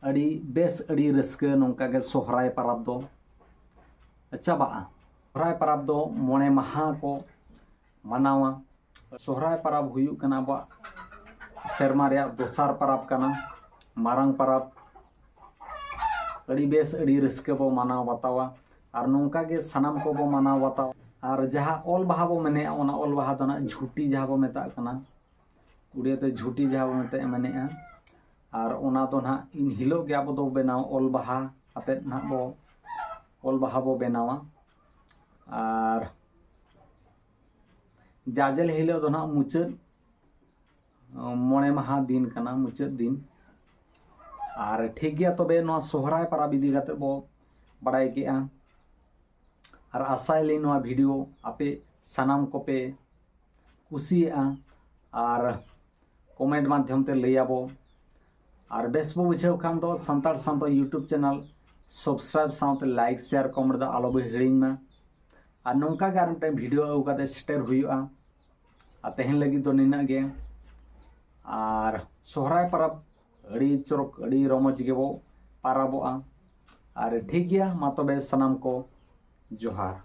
ᱟᱹᱰᱤ ᱵᱮᱥ, ᱟᱹᱰᱤ ᱨᱟᱹᱥᱠᱟᱹ ᱱᱚᱝᱠᱟ ᱜᱮ ᱥᱚᱦᱨᱟᱭ ᱯᱚᱨᱚᱵᱽ ᱫᱚ ᱪᱟᱵᱟᱜᱼᱟ᱾ ᱥᱚᱦᱨᱟᱭ ᱯᱚᱨᱚᱵᱽ ᱫᱚ ᱢᱚᱬᱮ ᱢᱟᱦᱟ ᱠᱚ ᱢᱟᱱᱟᱣᱟ᱾ ᱥᱚᱦᱨᱟᱭ ᱯᱚᱨᱚᱵᱽ ᱦᱩᱭᱩᱜ ᱠᱟᱱᱟ ᱟᱵᱚᱣᱟᱜ ᱥᱮᱨᱢᱟ ᱨᱮᱭᱟᱜ ᱫᱚᱥᱟᱨ ᱯᱚᱨᱚᱵᱽ ᱠᱟᱱᱟ, ᱢᱟᱨᱟᱝ ᱯᱚᱨᱚᱵᱽ᱾ ᱟᱹᱰᱤ ᱵᱮᱥ, ᱟᱹᱰᱤ ᱨᱟᱹᱥᱠᱟᱹ ᱵᱚ ᱢᱟᱱᱟᱣ ᱵᱟᱛᱟᱣᱟ᱾ ᱟᱨ ᱱᱚᱝᱠᱟ ᱜᱮ ᱥᱟᱱᱟᱢ ᱠᱚᱵᱚ ᱢᱟᱱᱟᱣ ᱵᱟᱛᱟᱣᱟ᱾ ᱟᱨ ᱡᱟᱦᱟᱸ ᱚᱞ ᱵᱟᱦᱟ ᱵᱚ ᱢᱮᱱᱮᱜᱼᱟ, ᱚᱱᱟ ᱚᱞ ᱵᱟᱦᱟ ᱫᱚ ᱱᱟᱜ ᱡᱷᱩᱴᱤ ᱡᱟᱦᱟᱸ ᱵᱚ ᱢᱮᱛᱟᱜ ᱠᱟᱱᱟ, ᱩᱲᱤᱭᱟᱹ ᱛᱮ ᱡᱷᱩᱴᱤ ᱡᱟᱦᱟᱸ ᱵᱚ ᱢᱮᱛᱟᱜ, ᱢᱮᱱᱮᱜᱼᱟ᱾ ᱟᱨ ᱚᱱᱟ ᱫᱚ ᱱᱟᱜ ᱤᱱ ᱦᱤᱞᱳᱜ ᱜᱮ ᱟᱵᱚ ᱫᱚ ᱵᱮᱱᱟᱣ, ᱚᱞ ᱵᱟᱦᱟ ᱟᱛᱮᱫ ᱱᱟᱜ ᱵᱚ, ᱚᱞ ᱵᱟᱦᱟ ᱵᱚ ᱵᱮᱱᱟᱣᱟ᱾ ᱟᱨ ᱡᱟᱡᱮᱞ ᱦᱤᱞᱳᱜ ᱫᱚ ᱱᱟᱜ ᱢᱩᱪᱟᱹᱫ, ᱢᱚᱬᱮ ᱢᱟᱦᱟ ᱫᱤᱱ ᱠᱟᱱᱟ, ᱢᱩᱪᱟᱹᱫ ᱫᱤᱱ᱾ ᱟᱨ ᱴᱷᱤᱠ ᱜᱮᱭᱟ, ᱛᱚᱵᱮ ᱱᱚᱣᱟ ᱥᱚᱦᱨᱟᱭ ᱯᱚᱨᱚᱵᱽ ᱤᱫᱤ ᱠᱟᱛᱮᱫ ᱵᱚ ᱵᱟᱲᱟᱭ ᱠᱮᱜᱼᱟ᱾ ᱟᱨ ᱟᱥᱟᱭᱟᱞᱤᱧ ᱱᱚᱣᱟ ᱵᱷᱤᱰᱤᱭᱳ ᱟᱯᱮ ᱥᱟᱱᱟᱢ ᱠᱚᱯᱮ ᱠᱩᱥᱤᱭᱟᱜᱼᱟ ᱟᱨ ᱠᱚᱢᱮᱱᱴ ᱢᱟᱫᱽᱫᱷᱚᱢ ᱛᱮ ᱞᱟᱹᱭᱟᱵᱚ᱾ ᱟᱨ ᱵᱮᱥ ᱵᱚ ᱵᱩᱡᱷᱟᱹᱣ ᱠᱷᱟᱱ ᱫᱚ ᱥᱟᱱᱛᱟᱲ ᱥᱟᱶᱛᱟ YouTube ᱪᱮᱱᱮᱞ ᱥᱟᱵᱥᱠᱨᱟᱭᱤᱵ ᱥᱟᱶᱛᱮ ᱞᱟᱭᱤᱠ, ᱥᱮᱭᱟᱨ, ᱠᱚᱢᱮᱱᱴ ᱫᱚ ᱟᱞᱚ ᱵᱚ ᱦᱤᱲᱤᱧ ᱢᱟ᱾ ᱟᱨ ᱱᱚᱝᱠᱟ ᱜᱮ ᱟᱨ ᱢᱤᱫᱴᱮᱱ ᱵᱷᱤᱰᱤᱭᱳ ᱟᱹᱜᱩ ᱠᱟᱛᱮ ᱥᱮᱴᱮᱨ ᱦᱩᱭᱩᱜᱼᱟ᱾ ᱟᱨ ᱛᱮᱦᱮᱧ ᱞᱟᱹᱜᱤᱫ ᱫᱚ ᱱᱤᱱᱟᱹᱜ ᱜᱮ᱾ ᱟᱨ ᱥᱚᱦᱨᱟᱭ ᱯᱚᱨᱚᱵᱽ ᱟᱹᱰᱤ ᱪᱚᱨᱚᱠ, ᱟᱹᱰᱤ ᱨᱚᱢᱚᱡᱽ ᱜᱮᱵᱚ ᱯᱟᱨᱟᱵᱚᱜᱼᱟ᱾ ᱟᱨ ᱴᱷᱤᱠ ᱜᱮᱭᱟ, ᱢᱟ ᱛᱚᱵᱮ ᱥᱟᱱᱟᱢ ᱠᱚ ᱡᱚᱦᱟᱨ᱾